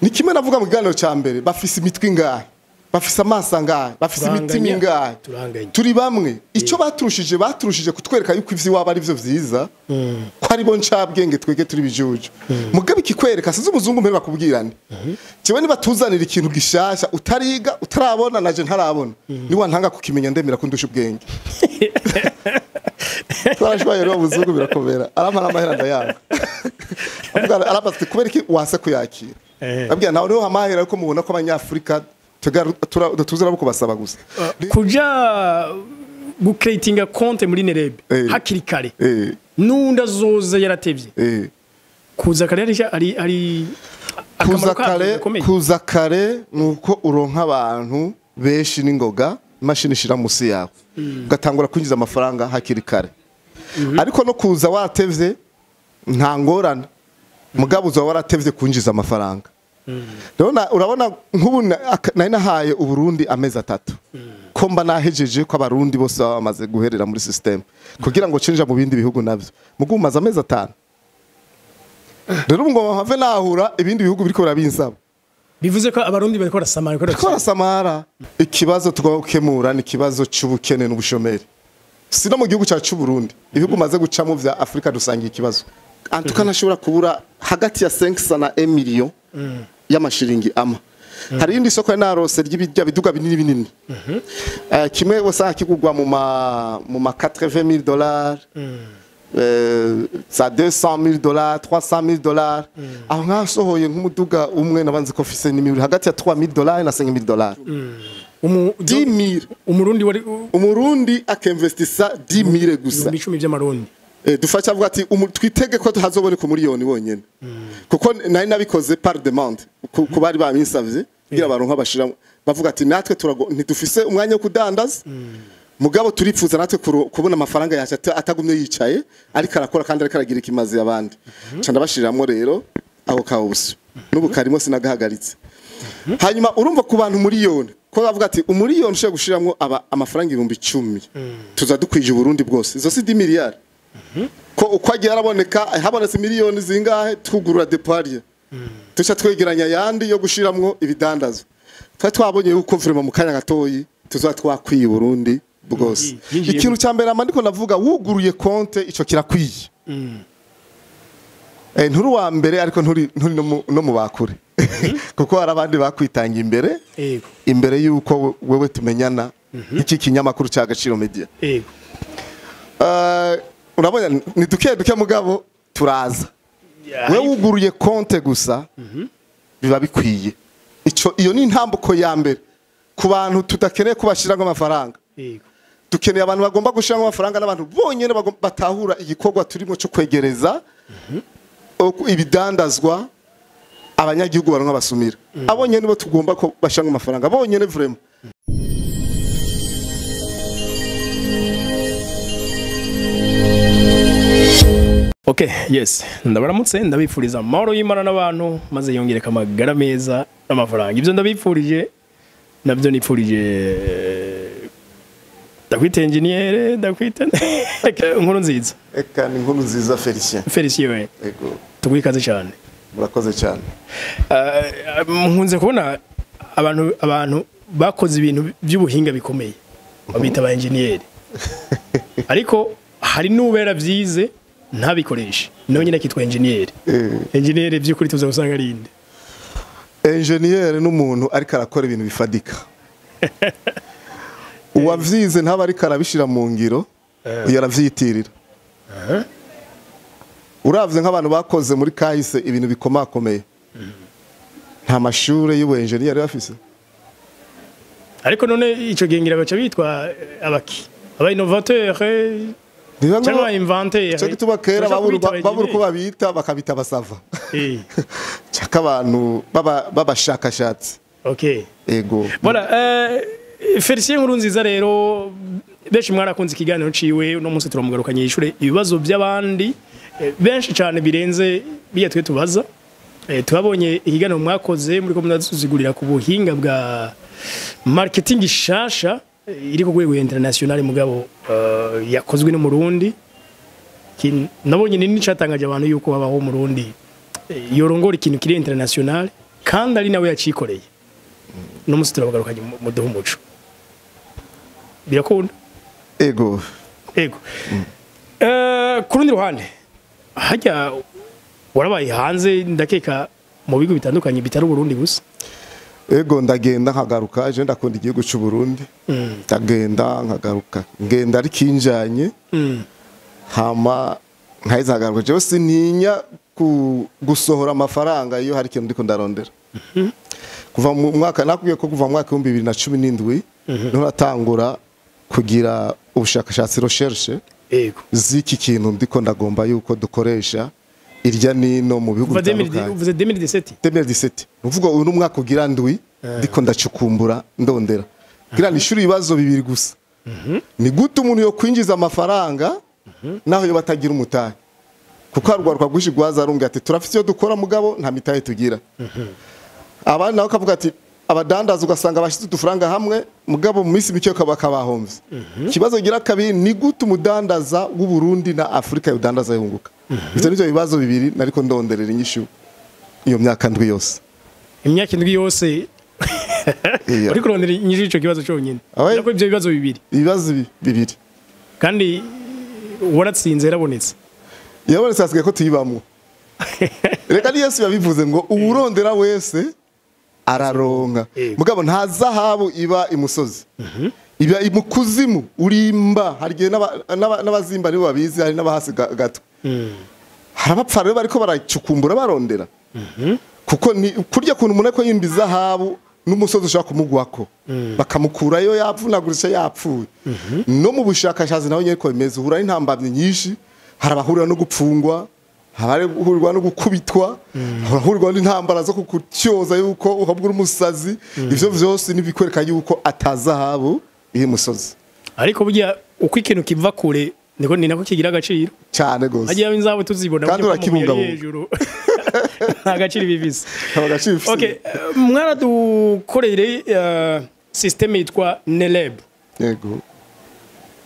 Ni kimwe navuga mu kiganiro cya mbere, bafise imitwe ingahe, bafise amaso angahe, bafise imitima ingahe, turi bamwe. Icyo baturushije kutwereka yuko ivyo iwabo ari byo vyiza, ko ari bo ncabwenge, twege turi bijuju. Mugabe ikikwereka size umuzungu mbere bakubwirane jewe nibatuzanira ikintu gishasha utariga, utarabona, naje ntarabona, niwa ntanga kukimenya ndemera ko ndusha ubwenge. Twarashwaye rero, umuzungu birakomera, arampa n'amahera ndayanga. Avuga arabaza kubera iki wase kuyakira. Abwira nawe niho amahera, ariko mubona ko abanyafurika tuza nabo kubasaba gusa. Kuja gucreatinga compte muri Nerebe hakiri kare, n'undi azoza yaratevye, kuza kare ari kuza akamaro kabyo kare gakomeye. Kuza kare nuko uronka abantu benshi n'ingoga, imashini ishira musi yawe, ugatangura kwinjiza amafaranga hakiri kare. Ariko no kuza watevye nta ngorane, mugabo uza waratevye kwinjiza amafaranga. Urabona nk'ubu nari nahaye Uburundi amezi 3 ko mba nahejeje, ko abarundi bose baba bamaze guherera muri system kugira ngo cinja mu bindi bihugu navyo. Mugu umaze amezi 5 rero, ubu ngo mpave nahura ibindi bihugu biriko birabinsaba. Bivuze ko abarundi bariko barasamara, bariko Bariko barasamara. Ikibazo tugomba gukemura ni ikibazo c'ubukene n'ubushomeri, si no mu gihugu cyacu c'u Burundi, ibihugu maze gucamo vya Afrika dusangiye ikibazo. Antuka ntashobora kubura hagati ya 500 na 1 million y'amashiringi ama. Hari indi soko narose ry'ibijya biduga binini binini. Kimwe wasanga kigugwa mu ma 80 000 dollars, za 200 000 dollars, 300 000 dollars. Aho nkasohoye nk'umuduga umwe nabanze ko ofise ni hagati ya 3000 dollars na 5000 dollars. 10 000. Umurundi wari Umurundi akinvestisa 10 000 gusa. 10.000 by'amarundi. Dufasha avuga ati twitege ko hazoboneka umuriyoni wonyene, kuko nari nabikoze par demande ku bari babinsavye kugira baronka bashiramo, bavuga ati natwe ntidufise umwanya wo kudandaza, mugabo turipfuza natwe kubona amafaranga yacu atagumye yicaye, ariko arakora kandi ariko aragira ikimazi abandi. Ca ndabashiramwo rero ako kawusi, n'ubu karimo sinagahagaritse. Hanyuma urumva ku bantu miliyoni, ko bavuga ati umuriyoni ushobora gushiramwo aba amafaranga 10.000, tuza dukwije Uburundi bwose. Izo si 10 miliyari ko uko agiye araboneka, habonetse miliyoni zingahe, twugurura dépôt, tuca twegeranya ayandi yo gushiramwo ibidandazwa. Twari twabonye yuko vraiment mu kanya gatoyi tuzoba twakwiye Burundi bwose. Yinjiye. Ikintu cya mbere amandiko navuga, wuguruye konte, ico kirakwiye. Nturi uwa mbere, ariko nturi no mu bakure, kuko hari abandi bakwitanga imbere, imbere yuko wewe tumenyana iki kinyamakuru cya Agaciro Media. Urabona ni duke duke, mugabo turaza. We wuguruye konte gusa biba bikwiye. Ico iyo ni intambuko ya mbere ku bantu tudakeneye kubashiramo amafaranga. Dukeneye abantu bagomba gushiramo amafaranga n'abantu bonyene batahura igikorwa turimo cyo kwegereza ibidandazwa abanyagihugu baronka basumira. Abo nyene bo tugomba ko bashiramo amafaranga bonyene vraiment. Okay, yes. Ndabaramutse, ndabifuriza amahoro y'Imana n'abantu, maze yongereka amagara meza n'amafaranga. Ibyo ndabifurije, nabyo nifurije ndakwita engineer, ndakwita inkuru nziza. Eka ni inkuru nziza, Felicien. Felicien we. Ego. Tuguhe ikaze cyane. Murakoze cyane. Nkunze kubona abantu bakoze ibintu by'ubuhinga bikomeye babita ba engineer, ariko hari n'ubera byize ntabikoreshe, nawe nyine akitwa engineer. Engineer by'ukuri tuza gusanga ari inde? Engineer n'umuntu ariko arakora ibintu bifadika. Uwavyize ntaba ariko arabishira mu ngiro, uyu aravyitirira. Uravye nk'abantu bakoze muri kahise ibintu bikomakomeye, nta mashure y'ubu engineer bafise. Ariko none ico gihe ngira baca bitwa abaki, aba innovateur cyangwa aba inventeur? Cyo gituma kera Turashobora babura kubita aba babura uko engineer. babita, bakabita abasava cyaka abantu b'abashakashatsi. Ego. Voilà, Felicien Nkurunziza rero, benshi mwarakunze ikiganiro ciwe. Uno munsi turamugarukanye yishure ibibazo by'abandi benshi cyane birenze biya twe tubaza. Twabonye ikiganiro mwakoze muri ko munazigurira ku buhinga bwa marketing shasha iri ku rwego international, mugabo yakozwe no Murundi. Nabonye nini catangaje abantu yuko habaho Murundi yorongora ikintu kiri international. Kandi ari nawe yacikoreye. No musi turabagarukanye muduha umuco. Birakunda? Ego. Ego. Ku rundi ruhande hajya warabaye hanze ndakeka mu bigo bitandukanye bitari Burundi gusa. Ego, ndagenda nkagaruka, je ndakunda igihugu cy'u Burundi. Ndagenda nkagaruka. Ngenda ari kinjanye. Hama nkaheza nkagaruka. Jewe sintinya gusohora amafaranga iyo hari ikintu ndiko ndarondera. Kuva mu mwaka nakubwiye ko kuva mu mwaka 2017 niho natangura kugira ubushakashatsi, recherche z'iki kintu ndiko ndagomba yuko dukoresha irya nino mu bihugu bitandukanye. Uvuze 2017? 2017. Uvuga uyu n'umwaka ugira ndwi ndiko ndacukumbura ndondera. Kugira nishuri ibibazo bibiri gusa. Ni gute umuntu yo kwinjiza amafaranga naho yo batagira umutahe? Kuko harugwaruka rwinshi rwaza runga ati turafite iyo dukora mugabo nta mitahe tugira. Abandi nabo kavuga ati abadandaza ugasanga bashize udufaranga hamwe mugabo mu minsi mike bakabahomvye. Ikibazo gira kabiri ni gute umudandaza w'u Burundi na Afrika yodandaza yunguka? Ivyo nivyo bibazo bibiri nariko ndonderera inyishu iyo myaka ndwi yose. Imyaka indwi yose uriko urondera inyishu ico kibazo cyonyine. Ariko ivyo bibazo bibiri. Ibibazo bibiri. Kandi waratsinze yarabonetse. Yarabonetse asigaye ko tuyibamwo. Reka ni Yesu yabivuze ngo uwurondera wese araronka. Mugabo nta zahabu iba imusozi. Iba imukuzimu urimba, hari gihe n'abazimba nibo babizi, hari n'abahasi gato. Harabapfa rero bariko baracukumbura barondera. Kuko ni kurya kuntu umuntu ko yimba izahabu n'umusozi ushaka kumugwako. Bakamukurayo yapfunagurisha yapfuye. No mu bushakashatsi naho nyene ko bimeze, uhura n'intambamyi nyinshi, harabahurira no gupfungwa, harahurirwa no gukubitwa, harahurirwa n'intambara zo kukutyoza yuko uhabwa umusazi. Ivyo vyose nibikwereka yuko atazahabu iri musozi. Ariko burya uko ikintu kiva kure niko ni nako kigira agaciro cyane gose. Hagiye inzabu tuzibona kandi urakibungabunga. Nta gaciro bivise. Nta gaciro bifise. Okay, mwaradukoreye system yitwa Neleb. Yego.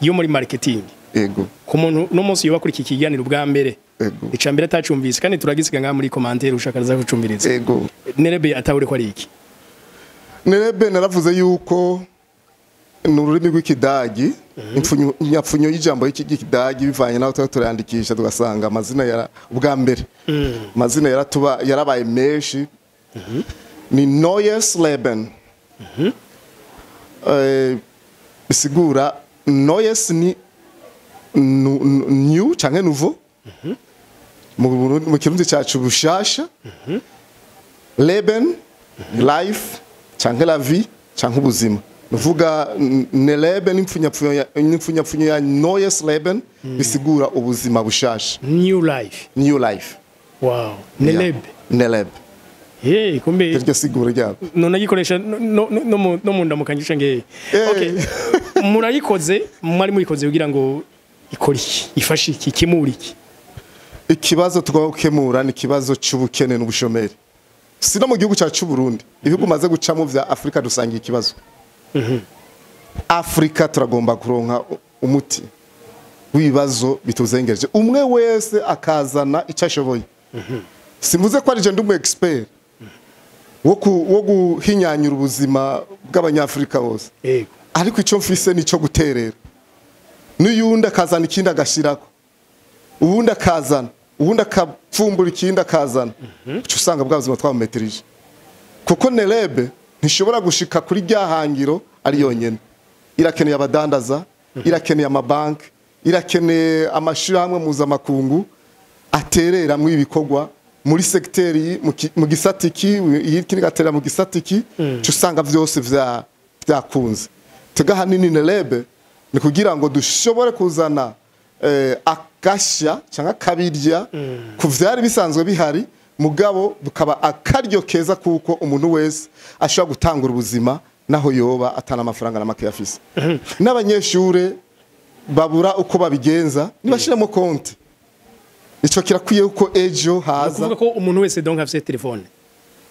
Yo muri marketing. Yego. Ku muntu no munsi yoba kuri iki kiganiro bwa mbere. Yego. Icambere atacumvise kandi turagisiga ngaha muri commentaire ushaka kucumbiriza. Yego. Neleb atawure ko ari iki? Neleb naravuze yuko ni ururimi rw'ikidagi, imfunyo y'ijambo y'ikidagi bivanye naho tuba turandikisha tugasanga amazina yara ubwa mbere. Amazina yaratuba yarabaye menshi. Ni Neues Leben. Bisigura Neues ni new canke nouveau. Mu kirundi cyacu bushasha. Leben, life canke la vie canke ubuzima. Nuvuga Nelebe n'imfunyapfunyo ya Neues Leben bisigura ubuzima bushasha. New life. New life. Wow. Nelebe. Nelebe. Hey, kumbe iryo sigura ryabo. None agikoresha no mu ndamukanyisha nge. Okay. Murayikoze, mwari muyikoze kugira ngo ikore iki, ifashe iki, kimura iki? Ikibazo tugomba gukemura ni ikibazo cy'ubukene n'ubushomeri. Si no mu gihugu cyacu Burundi, ibihugu maze gucamo vya Afrika dusangiye ikibazo. Afrika turagomba kuronka umuti w'ibibazo bituzengereje, umwe wese akazana icyo ashoboye. Simvuze ko ari je ndi umu expert wo guhinyanyura ubuzima bw'abanyafrika bose, ariko icyo mfise nico guterera, n'uyundi akazana ikindi agashirako, uwundi akazana, uwundi akapfumbura ikindi akazana, uca usanga bwa buzima twabumetirije. Kuko Nelebe ntishobora gushika kuri rya hangiro ari yonyene. Irakeneye abadandaza, irakeneye amabanki, irakeneye amashirahamwe mpuzamakungu aterera mu ibikorwa muri secteur mu gisatiki, ikindi gatera mu gisatiki, cyo usanga vyose vyakunze. Tugaha nini Nelebe ni kugira ngo dushobore kuzana akashya cyangwa kabirya ku vyari bisanzwe bihari, mugabo bukaba akaryo keza kuko umuntu wese ashobora gutangura ubuzima naho yoba atana amafaranga na make afise. N'abanyeshure babura uko babigenza nibashiramo konti. Ico kirakwiye uko ejo haza. Kuvuga ko umuntu wese donc afise telefone.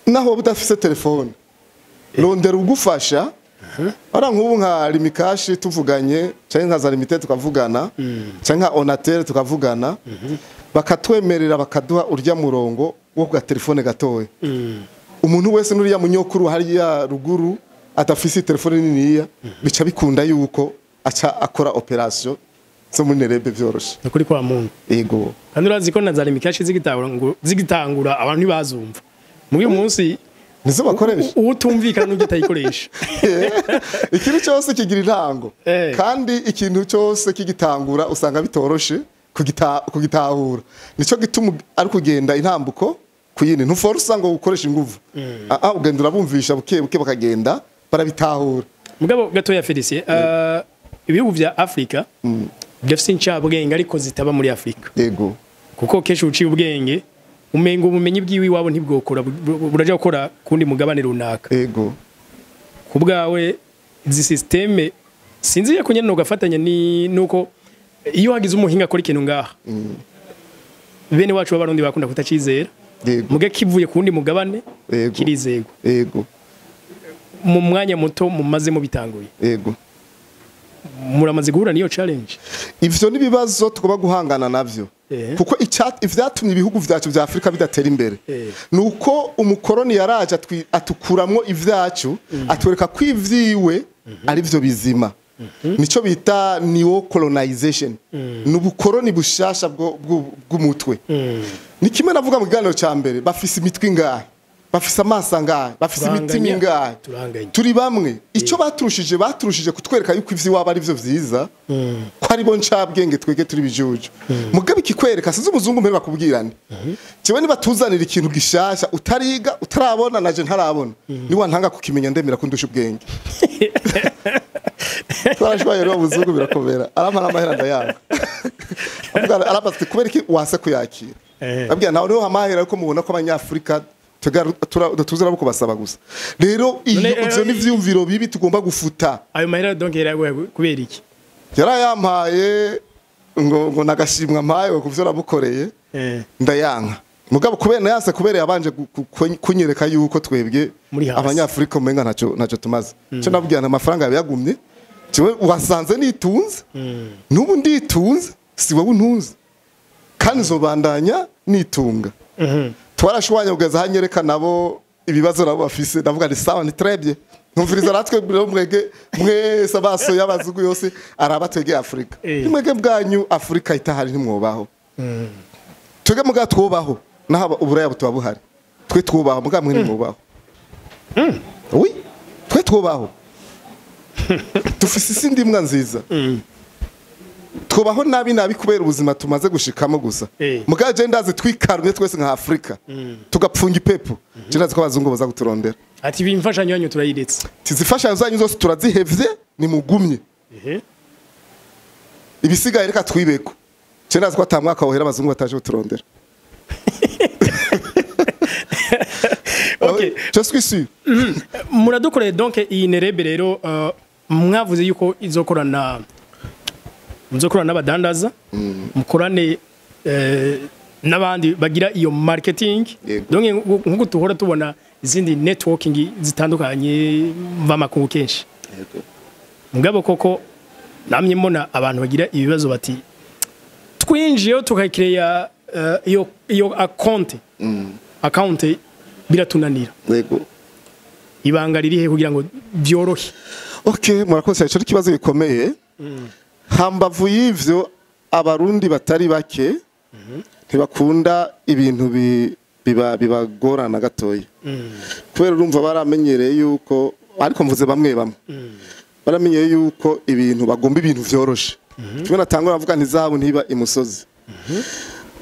Naho udafise telefone, rondera ugufasha. Ara nk'ubu nka Limikashi tuvuganye, canke nka Zalimite tukavugana, canke nka Onatel tukavugana, bakatwemerera bakaduha urya murongo wo ku telefone gatoya. Umuntu wese nuriya munyokuru hariya ruguru adafise telefone niniya, bica bikunda yuko aca akora opération zo muri Nerebe vyoroshe. Nukuri kwa Mungu. Ego. Kandi urazi ko na za Lumicash zigitangura ngo zigitangura abantu ntibazumva. Muri uyu munsi nizo bakoresha. Utumvikana n'ubyo atayikoresha. Ikintu cyose kigira intango. Kandi ikintu cyose kigitangura usanga bitoroshe kugitahura. Nico gituma ari kugenda intambuko kuyindi, ntuforsa ngo ukoreshe inguvu. Ah, ugenda urabumvisha buke buke, bakagenda barabitahura. Mugabo gatoya Felicien, ibihugu vya Afrika bidafise incabwenge ariko zitaba muri Afrika. Kuko kenshi uciye ubwenge umenga ubumenyi bwiwe iwabo ntibwokora, buraja gukora kundi mugabane runaka. Ku bwawe izi système sinzi ko nyene ugafatanya ni nuko iyo hagize umuhinga akora ikintu ngaha, bene wacu b'Abarundi bakunda kutacizera, muge kivuye kundi mugabane kirizegwa. Mu mwanya muto mumaze mubitanguye, muramaze guhura n'iyo challenge? Ivyo ni ibibazo tugomba guhangana navyo. Kuko ivyatumye ibihugu vyacu vya Afrika bidatera imbere nuko umukoroni yaraje atukuramwo ivyacu, atwereka ko ivyiwe ari vyo bizima. Nico bita neo colonization, ni ubukoroni bushasha bw'umutwe. Ni kimwe navuga mu kiganiro ca mbere: bafise imitwe ingahe, bafise amaso angahe, bafise imitima Turanganya. ingahe? Turanganya. Turi bamwe. Ico baturushije kutwereka yuko ivy'iwabo ari vyo vyiza, ko ari bo ncabwenge, twege turi bijuju. Mugabe ikikwereka, sinzi umuzungu mbere bakubwirane jewe, nibatuzanira ikintu gishasha utariga, utarabona, naje ntarabona, niwantanga kukimenya ndemera ko ndusha ubwenge. Twarashwaye rero, umuzungu birakomera, aramara amahera ndayanga. Avuga, arabaza ati: "Kubera iki wase kuyakira?" Abwira nawe niho amahera, ariko mubona ko Abanyafurika tuzara kubasaba gusa. Rero iyo None, ivyo ni ivyumviro bibi tugomba gufuta. Ayo mahera donc yaraguye kubera iki? Yarayampaye ngo nagashimwa mpaye ngo kuvyo namukoreye. Ndayanka. Mugabo kubera nayanse, kubera yabanje kunyereka yuko twebwe Muri hasi. Abanyafurika umenga ntacyo tumaze. Cyo nabwira nta amafaranga yawe yagumye, jewe wasanze nitunze, n'ubu nditunze, si wowe untunze, kandi nzobandanya nitunga. Twarashwanye kugeza hanyereka nabo ibibazo nabo bafise. Ndavuga ni sawa, ni très bien, ntumviriza natwe rero, mwege mwese amaso y'abazungu yose araba twege Afrika. Nimwege bwanyu Afrika itahari ntimwobaho. Twege muga twubaho, naho uburaya butuba buhari, twe twubaho, muga mwe ntimubaho. Oui, twe twubaho, dufise isi ndimwa nziza. Twubaho nabi nabi kubera ubuzima tumaze gushikamo gusa. Muga je ndazi twikarumye twese nka Afrika, tugapfunga ipepo, je ndazi ko abazungu baza kuturondera. Ati imfashanyo yanyu turayiretse. Tizifashanyo zanyu zose turazihevye, nimugumye. Ibisigaye reka twibeko. Je ndazi ko ata mwaka wohera abazungu bataje kuturondera. Je suis sûr. Muradukoreye donc iyi Nerebe rero, mwavuze yuko izokorana, muzokorana n'abadandaza, mukorane n'abandi bagira iyo marketing. Donc nkuko tuhora tubona izindi networking zitandukanye mvamakungu kenshi, mugabo koko namye mbona abantu bagira ibibazo bati twinjiyeyo tukakireya iyo account biratunanira. Ibanga ririhe kugira ngo byorohe? Okay, murakoze. Ico ni ikibazo gikomeye. Hambavu y'ivyo, Abarundi batari bake ntibakunda ibintu bibagorana gatoya, kubera urumva baramenyereye yuko, ariko mvuze bamwe bamwe, baramenyereye yuko ibintu bagomba, ibintu vyoroshe. Kimwe natangura avuga nti zahabu ntiba imusozi.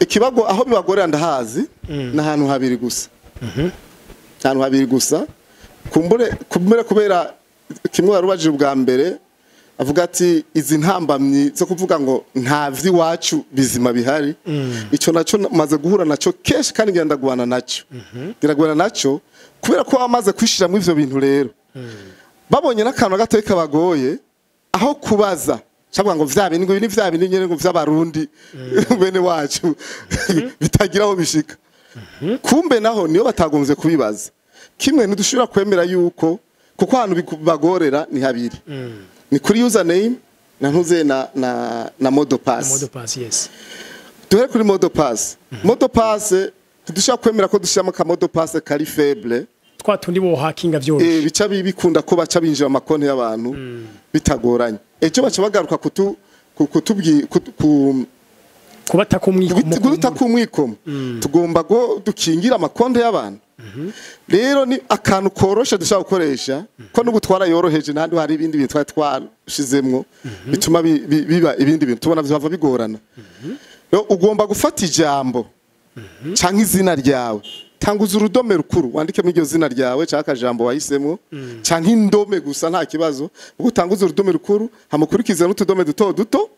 Ikibago aho bibagorera ndahazi, n'ahantu habiri gusa, ahantu habiri gusa. Kumbure kubera kimwe warubajije ubwa mbere, avuga ati izi ntambamyi zo kuvuga ngo nta vy'iwacu bizima bihari. Ico naco maze guhura naco kenshi, kandi ngenda ndagwana naco, ndiragwana naco kubera ko bamaze kwishira mu ivyo bintu. Rero babonye n'akantu gatoyi kabagoye, aho kubaza cyangwa ngo vya bindi, ngo ibi ni vya bindi nyene, ngo vy'Abarundi bene wacu bitagira aho bishika, kumbe naho niyo batagombye kubibaza. Kimwe ntidushobora kwemera yuko, kuko ahantu bibagorera ni habiri: ni kuri username na ntuze na mot de passe. Mot de passe, yes. Duhere kuri mot de passe. Mot de passe, ntidushobora kwemera ko dushyiramo ka mot de passe kari faible. Twa tundi bo hackinga vyoroshe. Bica bikunda ko baca binjira mu makonti y'abantu bitagoranye. Ejo baca bagaruka kutu kutubwi ku kubata kumwikomo. Kuta kumwikomo. Tugomba go dukingira amakonti y'abantu. Rero ni akantu koroshe dushaka gukoresha ko n'ubutwara yoroheje, nandi hari ibindi bintu twari twashizemwo bituma biba ibindi bintu tubona vyava bigorana. Rero ugomba gufata ijambo canke izina ryawe, tanguza urudome rukuru wandike muri iryo zina ryawe canke akajambo wahisemo canke indome gusa, nta kibazo. Ubwo utanguza urudome rukuru, hamukurikiza n'utudome duto duto,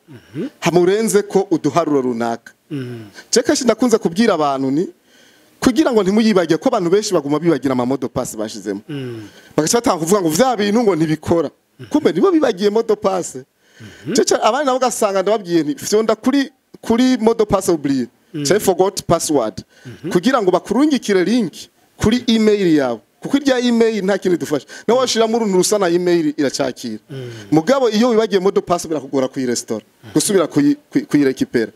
hamurenze ko uduharuro runaka. Je kenshi ndakunze kubwira abantu ni kugira ngo ntimuyibagire, ko abantu benshi baguma bibagira ama mot de passe bashizemo, bagaca batanga kuvuga ngo vya bintu ngo ntibikora, kumbe nibo bibagiye mot de passe. Cece abandi nabo gasanga ndababwiye nti fyonda kuri mot de passe oublié canke forgot password, kugira ngo bakurungikire link kuri email yawe, kuko irya email nta kintu idufasha, nawe washiramo uruntu rusa na email iracakira. Mugabo iyo wibagiye mot de passe birakugora kuyirestora, gusubira kuyirekipera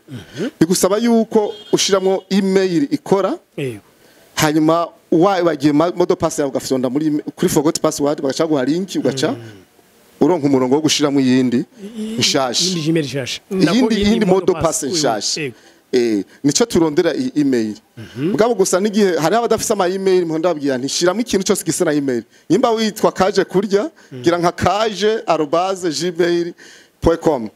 bigusaba yuko ushiramwo email ikora. Hanyuma wabagiye mot de passe yawe, ugafyonda muri kuri forgot password, bagaca guha link, ugaca uronka umurongo wo gushiramo iyindi nshasha. Iyindi Gmail nshasha. Iyindi mot de passe nshasha. Nico turondera iyi email. Mugabo gusa n'igihe hari abadafise ama email, mpo ndababwira nti shiramo ikintu cyose gisa na email. Nimba witwa kaje kurya, gira nka kaje@gmail.com,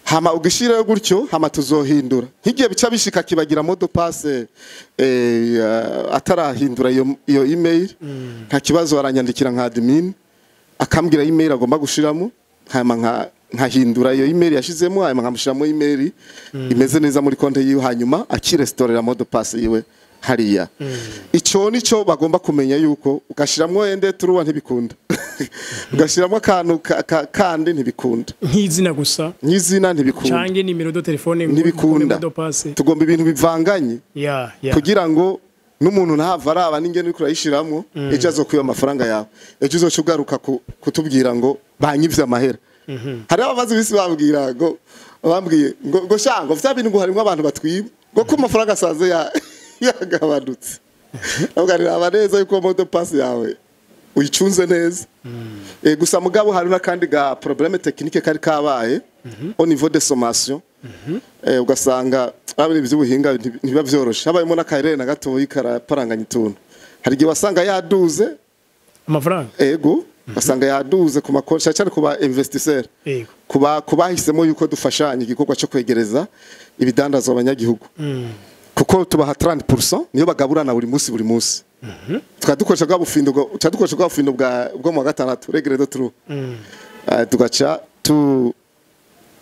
hama ugishireyo gutyo, hama tuzohindura. Nk'igihe bica bishika kibagira mot de passe, atarahindura iyo email, nta kibazo, aranyandikira nka admin, akambwira email agomba gushiramo, hama nkahindura iyo email yashizemo, hanyuma nkamushiramo email imeze neza muri konte yiwe, hanyuma akirestorera mot de passe yiwe hariya. Ico nico bagomba kumenya, yuko ugashiramwo ende turuwa ntibikunda, ugashiramwo akantu kandi ntibikunda. Nk'izina gusa. Nk'izina ntibikunda. Canke numéro de téléphone ngo Ntibikunda. mot de passe. Tugomba ibintu bivanganye ya ya kugira ngo n'umuntu ntahava araba n'ingene uriko urayishiramwo, ejo azokwiba amafaranga yawe, ejo uzoca ugaruka kutubwira ngo banyivye amahera. Hariho ababazi bisi babwira ngo bambwiye ngo sha, ngo vya bintu ngo harimwo abantu batwiba, ngo ko amafaranga asanze yagabanutse. Ndavuga nti raba neza yuko mot de passe yawe uyicunze neza. Gusa mugabo hari n'akandi ga problème technique kari kabaye au niveau de sommation. Ugasanga abiri iby'ubuhinga ntibiba vyoroshe, habayemo n'akarere na gatoyi karaparanganya utuntu. Hari igihe wasanga yaduze amafaranga. Ego, wasanga yaduze ku makonti, cyane cyane ku ba investisseur, kuba kubahisemo yuko dufashanya igikorwa cyo kwegereza ibidandazwa abanyagihugu, kuko tubaha 30% niyo bagaburana buri munsi buri munsi. Tukaba dukoresha bwa bufindo tuba dukoresha bwa bufindo bwo mu wa gatandatu, règle de trois. Tugaca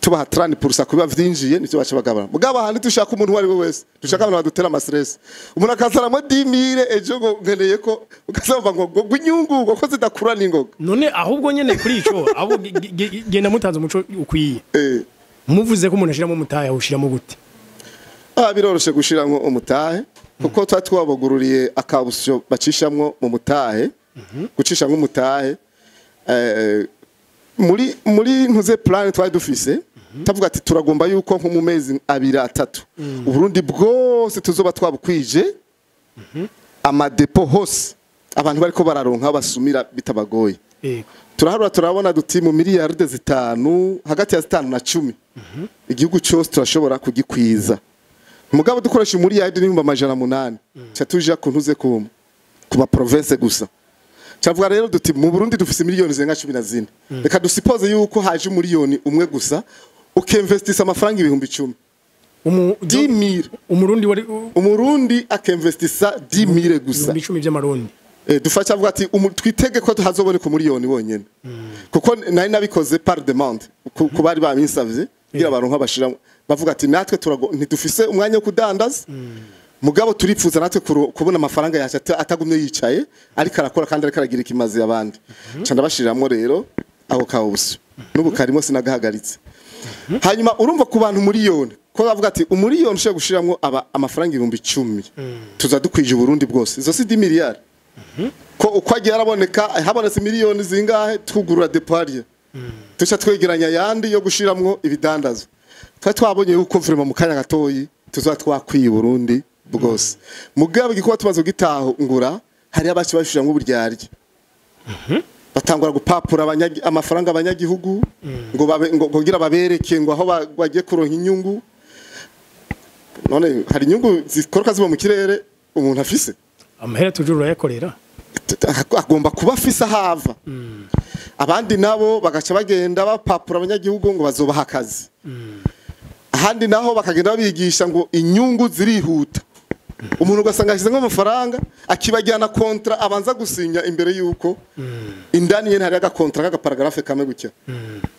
tubaha 30% kubiba vyinjiye, nivyo baca bagabana. Mugabo ahandi dushaka umuntu uwo ari we wese, dushaka abantu badutera ama stress, umuntu akazanamo 10,000 ejo ngo nkeneye ko, ukazumva ngo inyungu ngo ko zidakura n'ingoga. None ahubwo nyene kuri ico, ahubwo genda mutanze umuco ukwiye. Muvuze ko umuntu ashiramo umutahe, awushiramo gute? Ah, biroroshe gushiramwo umutahe, kuko twa twabagururiye akabusyo bacishamwo mu mutahe, gucishamwo umutahe. Muri ntuze plan twari dufise, tavuga ati turagomba yuko nko mu mezi 2 3 Uburundi bwose tuzoba twabukwije amadépôts hose, abantu bariko bararonka basumira bitabagoye. Turaharura, turabona duti mu miliyarde 5, hagati ya 5 na 10, igihugu cyose turashobora kugikwiza. Mugabo dukoresha umuriyarde n'800,000, ca tuja ku ntuze ku ma province gusa. Cavuga rero duti mu Burundi dufise miliyoni zirenga 14, reka dusuppose yuko haje 1 miliyoni gusa, ukinvestisa amafaranga 10,000, 10,000. Umurundi wari Umurundi akinvestisa 10,000 gusa. 10,000 by'amarundi. Dufasha avuga ati twitege ko hazoboneka 1 miliyoni wonyene, kuko nari nabikoze par demande ku bari babinsavye, kugira baronka bashiramo, bavuga ati natwe ntidufise umwanya wo kudandaza, mugabo turipfuza natwe kubona amafaranga yacu atagumye yicaye, ariko arakora kandi ariko aragira ikimazi abandi. Ca ndabashiramwo rero ako kawusi, n'ubu karimo, sinagahagaritse. Hanyuma urumva ku bantu 1 miliyoni, ko bavuga ati 1 miliyoni ushobora gushiramwo aba amafaranga 10,000, tuza dukwije Uburundi bwose. Izo si 10 miliyari, ko uko agiye araboneka, habonetse miliyoni zingahe, twugurura dépôt, tuca twegeranya ayandi yo gushiramwo ibidandazwa. Twari twabonye yuko vraiment mu kanya gatoyi tuzaba twakwiye Burundi bwose. Mugabo igikorwa tumaze kugitangura Hari abaci babishiramwo uburyarya, batangura gupapura amafaranga abanyagihugu ngo babe, ngo kugira babereke ngo aho bagiye kuronka inyungu. None hari inyungu zikoroka ziba mu kirere umuntu afise? Amahera tujuru urayakorera. Agomba kuba afise ahava. Abandi nabo bagaca bagenda bapapura abanyagihugu ngo bazobaha akazi. Ahandi naho bakagenda babigisha ngo inyungu zirihuta. Umuntu ugasanga ashyize nk'amafaranga, akibajyana contrat abanza gusinya imbere yuko indani nyene hari agakontra k'agaparagraphe kamwe gutya,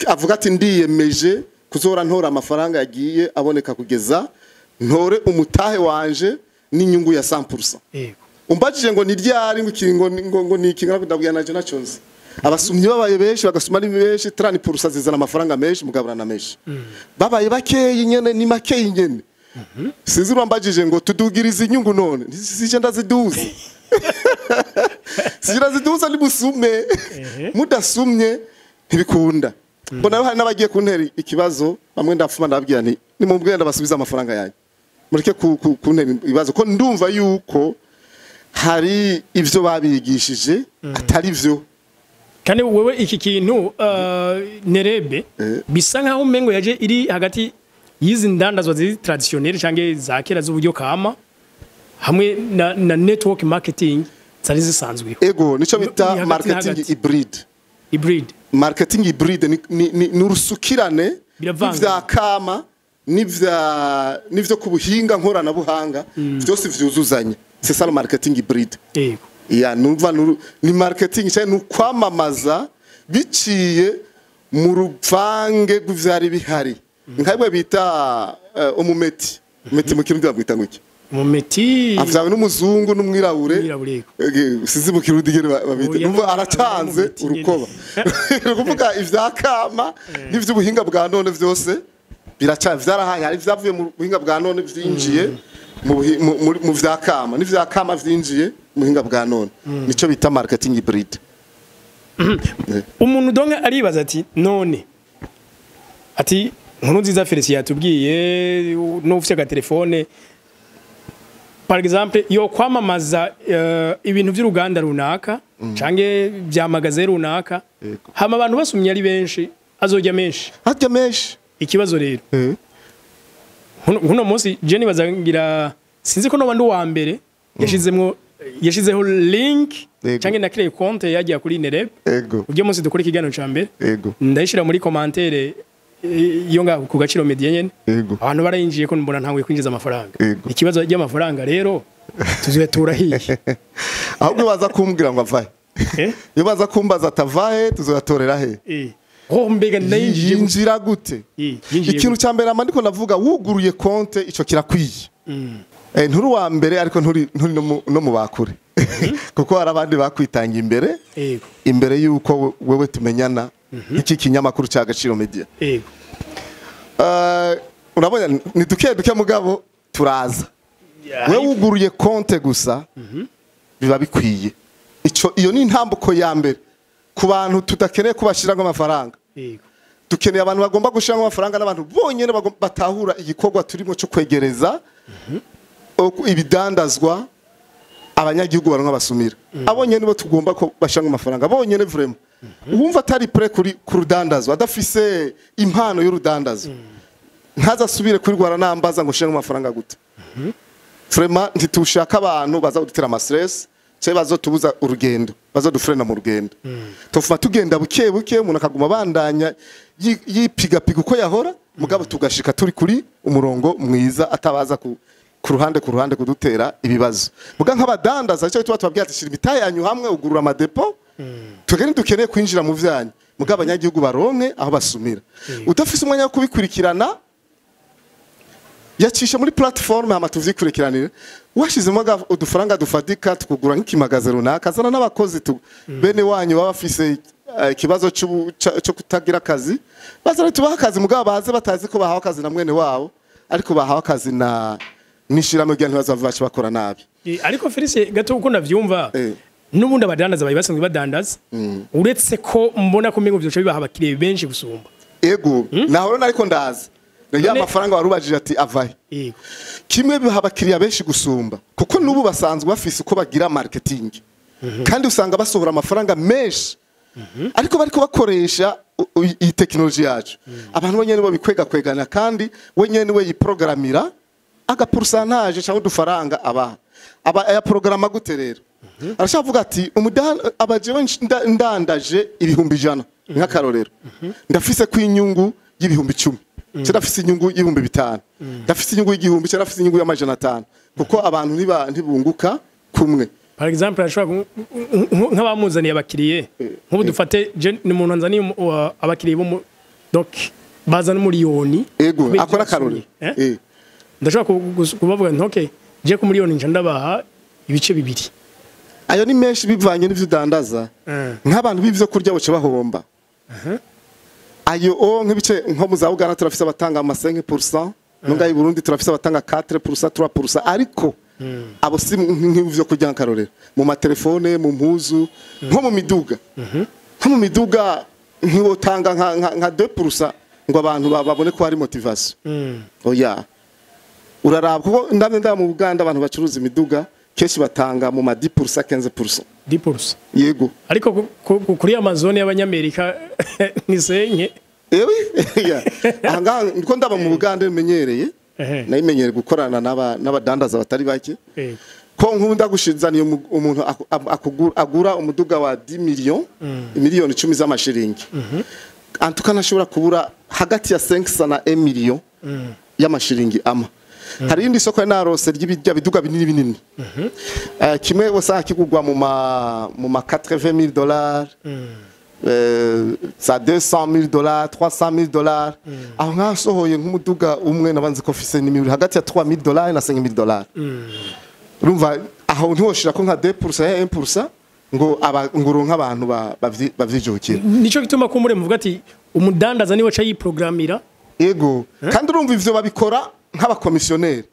avuga ati: "Ndiyemeje kuzora ntora amafaranga yagiye aboneka kugeza ntore umutahe wanje n'inyungu ya 100%." Umbajije ngo ni ryari, ngo ikingo ngo ni iki, ndabwira naje naco nzi. Abasumyi babaye benshi, bagasuma ari benshi, 30% zizana amafaranga menshi, mugaburana menshi. Babaye bakeyi nyene, ni makeyi nyene. Sinzi, urambajije ngo tudugirize inyungu, none sije ndaziduza, sije ndaziduza, ni musume. Mudasumye ntibikunda. Mbona hari n'abagiye kuntera ikibazo bamwe, ndafuma ndababwira nti: "Nimubwire ndabasubiza amafaranga yanyu, mureke kuntera ibibazo, ko ndumva yuko hari ivyo babigishije atari vyo." Kandi wewe iki kintu nerebe bisa nkaho umengo yaje iri hagati y'izi ndandazwa ziri traditionnel canke za kera z'uburyo kama hamwe na network marketing zari zisanzweho. Ego, nico Ni bita hagati na marketing hagati. hybride. Hybride. Marketing hybride ni urusukirane Biravanga. n'ivya kama n'ivyo ku buhinga nkoranabuhanga, vyose vyuzuzanye. C'est ça le marketing hybride. Ya, numva ni marketing cyane, ni ukwamamaza biciye mu ruvange rw'ivyari bihari, nkabwe bita umumeti. Meti mu Kirundi babwita ngo iki? Mu meti. Avyawe n'umuzungu n'umwirabure. Umwirabure, yego. Sizi mu Kirundi ngene babita. Oya, Numva aracanze. Umumeti nyene. Urukoba ni ukuvuga ivya kama n'ivy'ubuhinga bwa none vyose biraca vyarahaye. Hari ivyavuye mu buhinga bwa none vyinjiye mu vya kama, n'ivya kama vyinjiye mu buhinga bwa none. Nico bita marketing hybride. Umuntu donke aribaza ati: "None ati Nkuru Nziza Felicien yatubwiye n'ufite agatelefone par exemple yo kwamamaza ibintu by'uruganda runaka canke bya magasin runaka, hama abantu basumye ari benshi, azojya menshi." Harya menshi. Ikibazo rero, nkuno munsi je nibaza ngira sinzi ko noba ndi uwa mbere yashizemwo, yashizeho link canke na créé compte yagiye kuri Nereb. Ujye munsi dukora ikiganiro ca mbere, ndayishira muri commentaire iyo ngaho ku Gaciro Media nyene. Abantu barayinjiye ko mbona ntanguye kwinjiza amafaranga. Ikibazo ry'amafaranga rero tuzoyatura hiye? Ahubwo baza kumbwira ngo avahe. Eh? Iyo baza kumbaza atavahe, tuzoyatorera he? Oh, mbega ndayinjiye gute? Yinjira gute? Yinjiye Ikintu gute? cya mbere amandiko ndavuga, wuguruye konte, ico kirakwiye. Nturi uwa mbere, ariko nturi no mu bakure, kuko hari abandi bakwitanga imbere, imbere yuko wewe tumenyana iki kinyamakuru cya Gaciro Media. Urabona ni duke duke, mugabo turaza. We wuguruye konte gusa biba bikwiye. Ico iyo ni intambuko ya mbere ku bantu tudakeneye kubashiramo amafaranga. Dukeneye abantu bagomba gushiramo amafaranga n'abantu bonyene batahura igikorwa turimo cyo kwegereza ibidandazwa abanyagihugu baronka basumira. Abo nyene bo tugomba ko bashiramo amafaranga bonyene. Vraiment, uwumva atari prêt kuri ku rudandazwa, adafise impano y'urudandazwa, ntazasubire kuri rwara nambaza ngo shiramo amafaranga gute. Vraiment, ntitushaka abantu baza kudutera ama stress cyangwa bazotubuza urugendo, bazodufrena mu rugendo. Tufuma tugenda buke buke, umuntu akaguma abandanya yipigapiga uko yahora, mugabo tugashika turi kuri umurongo mwiza, atabaza ku ruhande kudutera ibibazo. Muga nk'abadandaza, icyo tuba tubabwira ati: "Shira imitahe yanyu hamwe, ugurura amadepo." Twebwe ntidukeneye kwinjira mu vyanyu, mugabo abanyagihugu baronke aho basumira. Udafise umwanya wo kubikurikirana, yacisha muri plateforme, hama tuvyikurikiranire. Washizemo udufaranga dufatika, tukugura nk'ikimagaze runaka, azana n'abakozi bene wanyu baba bafise ikibazo cyo kutagira akazi, bazana tubaha akazi. Mugabo baze batazi ko bahawe akazi na mwene wabo, ariko bahawe akazi na nishiramo rya, ntibazava baca bakora nabi. Ariko Felicien, gato uko ndavyumva, n'ubundi abadandaza bari basanzwe badandaza, uretse ko mbona ko umengo vyoca bibaha abakiriya benshi gusumba. Ego, naho rero ariko ndaza ya mafaranga warubajije ati avahe. Kimwe, biha abakiriya benshi gusumba, kuko n'ubu basanzwe bafise uko bagira marketing. Kandi usanga basohora amafaranga menshi, ariko bariko bakoresha iyi tekinoloji yacu. Abantu bonyene bo bikwega kwegana, kandi wenyene we yiprogrammira aga pourcentage cyangwa udufaranga abaha. Aba aya programma gute rero? Arashaka kuvuga ati abajewe ndandaje 100,000 nk'akarorero, ndafise ku inyungu y'10,000, ndafise inyungu y'5,000, ndafise inyungu y'1,000, cyangwa ndafise inyungu y'500, kuko abantu ntibunguka kumwe. Par exemple, ashobora nk'abamuzaniye abakiriye, nk'ubu dufate ni umuntu anzaniye abakiriye bo donc bazana umuriyoni. Ego, akora akarorero. Ndashobora kubavuga nti okay, je ku miliyoni nca ndabaha ibice 2. Ayo ni menshi bivanye n'ivyo udandaza. Nk'abantu b'ivyo kurya baca bahomba. Ayo nk'ibice nko mu za Uganda turafise abatanga ama 5%, nunga i Burundi turafise abatanga 4%, 3%, ariko abo si nk'ivyo kurya nk'akarorero. Mu matelefone, mu mpuzu, nko mu miduga. Nko mu miduga ntiwotanga nka 2% ngo abantu babone ko hari motivation. Oya. Uraraba kuko ndamye mu Uganda abantu bacuruza imiduga kenshi batanga mu ma 10%, 15%. 10%. Yego. Ariko kuri Amazon y'abanyamerika ni senye. Ewe? Aha ngaha ndiko ndaba mu Uganda menyereye. Nayimenyereye gukorana n'abadandaza batari bake. Ko nkunda gushizaniye umuntu agura umuduga wa 10 millions, miliyoni 10 z'amashiringi. Antuka nashobora kubura hagati ya 500 na 1 million y'amashiringi ama. Hari indi soko narose ry'ibijya biduga binini binini. Kimwe wasanga kigugwa mu ma $80,000, za $200,000, $300,000. Aho nkasohoye nk'umuduga umwe nabanze ko office ni hagati ya $3,000 na $5,000. Urumva aho ntiwoshira ko nka 2% 1% ngo abanguronka abantu bavyijukira. Nico gituma ko mure muvuga ati umudandaza niwe ca yiprogramira. Ego. Kandi urumva ivyo babikora nk'abakomisiyoneri.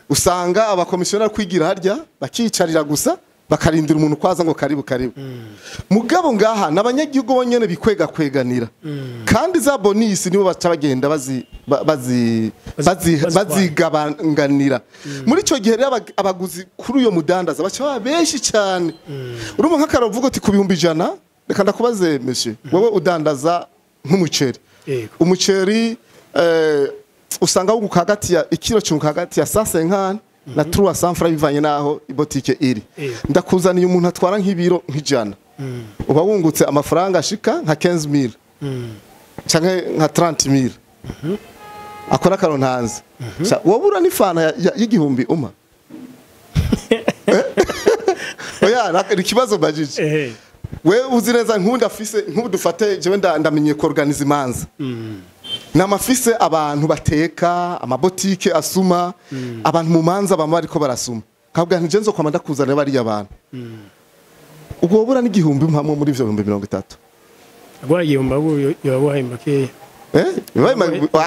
Usanga abakomisiyoneri kwigira harya bakicarira gusa bakarindira umuntu kwaza ngo karibu karibu. Mugabo ngaha nabanyagihugu bonyene bikwega kweganira. Kandi za bonus nibo baca bagenda bazigabanganira. Muri ico gihe rero abaguzi kuri uyo mudandaza baca baba benshi cyane. Urumva nk'akarovugo uti ku 100,000, reka ndakubaze monsieur, wewe udandaza nk'umuceri. Umuceri usanga wunguka hagati ya ikiro cyunguka hagati ya 150 na 300 francs bivanye naho ibotike iri. Ndakuzaniye umuntu atwara nk'ibiro nk'ijana. Uba wungutse amafaranga ashika nka 15,000. Canke nka 30,000. Akora karontanze. Wobura n'ifana y'igihumbi uma. Oya, ni kibazo bajije. We uzi neza nkunda afise nk'udufate jewe ndamenye ko organize imanza. Namafise abantu bateka amabotike asuma, abantu mu manza bama bariko barasuma. Kabwa nti nzo kwama ndakuzana bari abantu. Ubwo wobura n'igihumbi mpamwe muri ivyo 30,000. Agwa igihumbi yabaye make.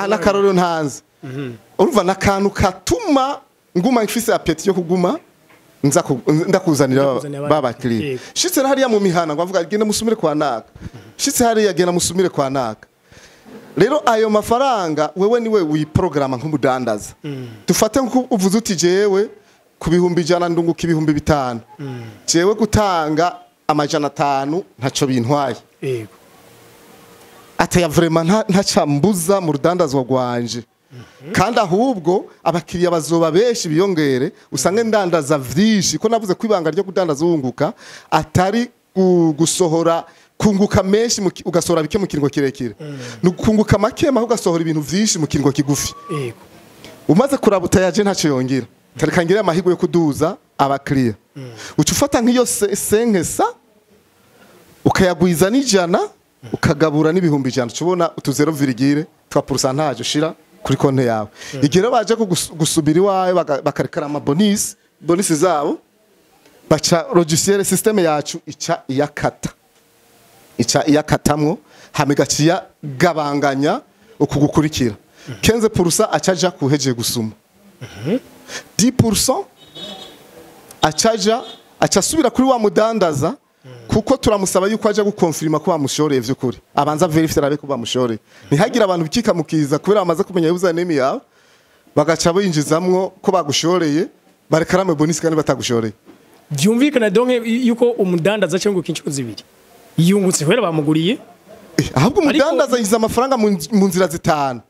Nakarorero ntanze. Urumva nakantu katuma nguma mfise appétit yo kuguma ndakuzanira babakiriye. Shitse hariya mu mihana ngo avuga genda musumire kwa naka. Shitse hariya genda musumire kwa naka. Rero ayo mafaranga wewe niwe wiprograma nk'umudandaza. Dufate nko uvuze uti jewe ku 100,000 ndunguka 5,000. Jewe gutanga 500 ntaco bintwaye. Yego. Ataya vraiment ntacambuza mu rudandazwa rwanje. Kandi ahubwo abakiriya bazoba benshi biyongere usange ndandaza vyinshi ko navuze kwibanga ryo kudandaza wunguka atari gusohora kunguka menshi ugasohora bike mu kiringo kirekire. Nukunguka make maho ugasohora ibintu vyinshi mu kiringo kigufi. Yego. Umaze kurabuta yaje ntaco yongera. Tareka ngira amahirwe yo kuduza abakiriya. Uca ufata nk'iyo senkesa ukayagwiza n'ijana ukagabura n'ibihumbi 100 ubona utu 0, twa pourcentage ushira kuri konte yawe. Igihe baje gusubira iwawe bakarekara ama bonus zabo baca logiciel system yacu ica iyakata. Ica iyakatamwo hamigaciya gabanganya ukugukurikira. 15% acaja kuheje gusuma. 10% acaja acasubira kuri wa mudandaza kuko turamusaba yuko aje gukonfirma ko bamushoreye vyukuri. Abanza verify arabe ko bamushoreye. Ntihagira abantu bikikamukiza kubera bamaze kumenya username yawe bagaca binjizamwo ko bagushoreye barekarame bonus kandi batagushoreye. Byumvikana donc yuko umudandaza cyangwa inshuro zibiri yungutse kubera bamuguriye. Ahubwo umudandaza yiza amafaranga mu nzira zitanu.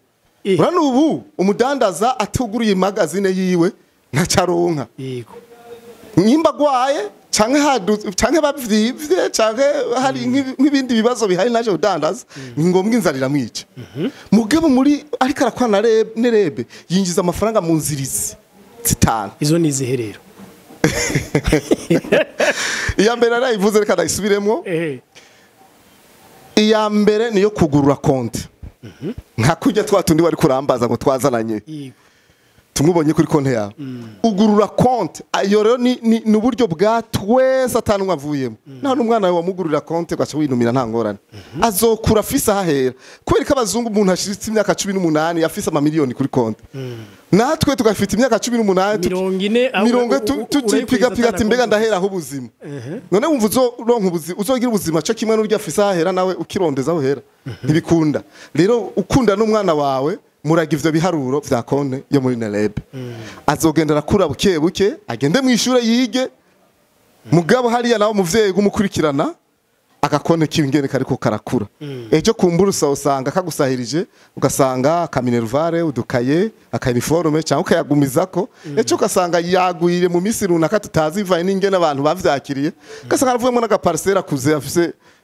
Urano ubu umudandaza atuguriye magazine yiwe ntacaronka. Yego. Nyimba gwaye canke hadu canke bavyivye canke hari nk'ibindi bibazo bihari naje udandaza ni ngombwa inzara iramwica. Mugabo muri ariko arakwana nerebe yinjiza amafaranga mu nzirizi zitanu. Izo ni izihe rero? Iya mbere narayivuze reka ndayisubiremwo. Iya mbere niyo kugurura konti. Nka kurya twa tundi wari kurambaza ngo twazananye. Tumubonye kuri konti yawe. Ugurura konti ayo rero ni uburyo bwa twese atanumwe avuyemo. Naho n'umwana wawe wamugurura konti ugaca winumira nta ngorane. Azokura afise ahahera. Kubera ko abazungu umuntu ashiritse imyaka 18 afise amamiliyoni kuri konti. Natwe tugafite imyaka 18 mirongo tukipiga piga ati mbega ndahera aho ubuzima. None wumva uzoronka ubuzima uzogira ubuzima cyo kimwe n'urya afise ahahera nawe ukirondeza aho hera. Ntibikunda. Rero ukunda n'umwana wawe muraga ivyo biharuro vya konte yo muri Nerebe. Azogenda arakura buke buke agende mu ishure yige. Mugabo hariya nawe umuvyeyi gumukurikirana agakonte k'ingene kariko karakura. Ejo kumbura usanga kagusahirije ugasanga kaminervare udukaye akaniforme cyangwa ukayagumizako. Ejo ugasanga yagwire mu misi runaka tutazi ivaye n'ingene abantu bavyakiriye. Ugasanga aravuyemo n'agaparcelle akuze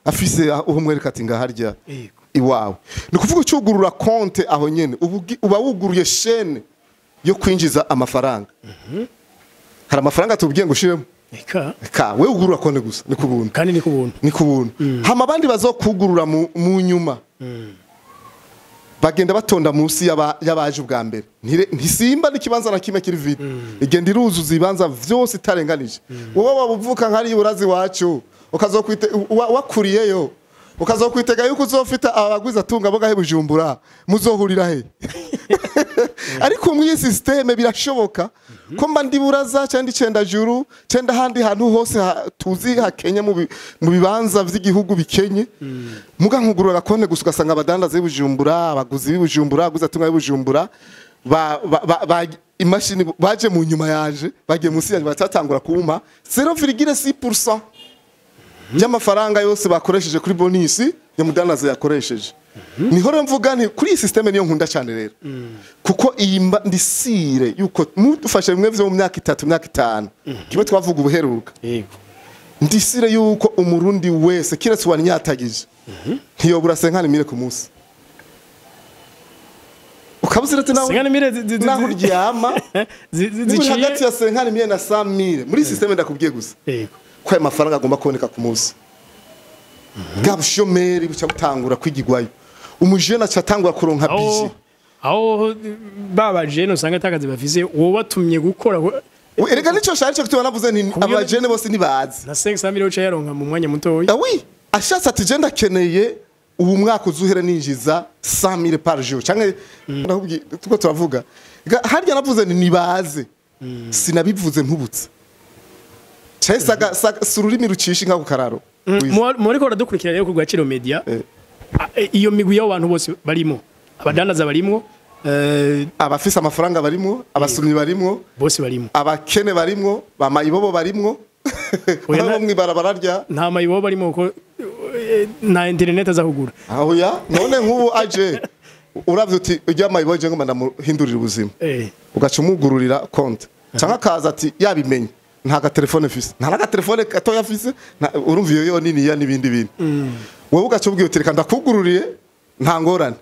afise uhumwereka ati ngaharya iwawe. Ni kuvuga ucugurura konte aho nyene uba wuguruye chaîne yo kwinjiza amafaranga. Hari amafaranga tubwiye ngo ushiremo. Eka we ugurura konte gusa ni kubuntu. Kandi ni kubuntu. Ni kubuntu. Hama abandi bazokugurura mu nyuma. Bagenda batonda munsi y'abaje ubwa mbere. Ntisimba n'ikibanza na kimwe kiri vide. Igenda iruzuza ibanza vyose itarenganije. Wowe wabuvuka nkari urazi wacu ukazokwite wakuriyeyo. Ukazokwitega yuko uzofita abagwiza tunga boga he Bujumbura muzohurira he. Ariko mu iyi systeme birashoboka ko mba ndi Buraza cyangwa icenda juru cyenda handi hantu hose tuzi hakenye mu bibanza vy'igihugu bikenye. Muga nkugurura konte gusa ugasanga abadandaza b'Ibujumbura abaguzi b'Ibujumbura abaguzi tunga b'Ibujumbura ba imashini baje mu nyuma yaje bagiye munsi yaje batatangura kumpa 0,6% y'amafaranga yose bakoresheje kuri bonus ya mudandaza yakoresheje. Niho rero mvuga nti kuri iyi systeme niyo nkunda cyane rero. Kuko iyi ndisire yuko mudufashe bimwe vyo mu myaka 3 myaka 5 kimwe twavuga ubuheruka. Yego. Ndisire yuko umurundi wese kiretse wanyatagije ntiyobura 50,000 ku munsi. Ukabuzira ati nawe 50,000 naho uryama ziciye hagati ya 50,000 na 100,000 muri systeme ndakubwiye gusa. Yego. Ko ayo mafaranga agomba kuboneka ku munsi. Bwa bushomeri buca butangura kwigigwayo. Umujene aca atangura kuronka bije. Aho babajene usanga atakazi bafise wowe batumye gukora. Erega nico shari cyo kutubona navuze nti abajene bose nibazi. Na 500,000 uca yaronka mu mwanya mutoya. Ah oui, ashatse ati je ndakeneye ubu mwaka uzuhere ninjiza 100,000 par jour. Canke ndakubwiye tuko turavuga. Harya navuze nti nibaze. Sinabivuze mpubutse. Chesa sururimi rucisha inka ku kararo. Muri ko radukurikira rero ku Gaciro Media. Iyo migwi y'abantu bose barimo. Abadandaza barimo, abafise amafaranga barimo, abasumyi barimo, bose barimo. Abakene barimo, bamayibobo barimo. Babo mwibarabara rya. Nta mayibobo barimo ko na internet azakugura. Aho ya none nkubu aje uravye uti ujya mayibobo je ngoma ndamuhindurira ubuzima. Ugaca umugururira konti. Canka kaza ati yabimenye. Nta ga telefone fise. Nta ga telefone gatoya fise, urumva iyo yo nini ya nibindi bintu. Wowe ugaca ubwiye uti reka ndakugururiye nta ngorane.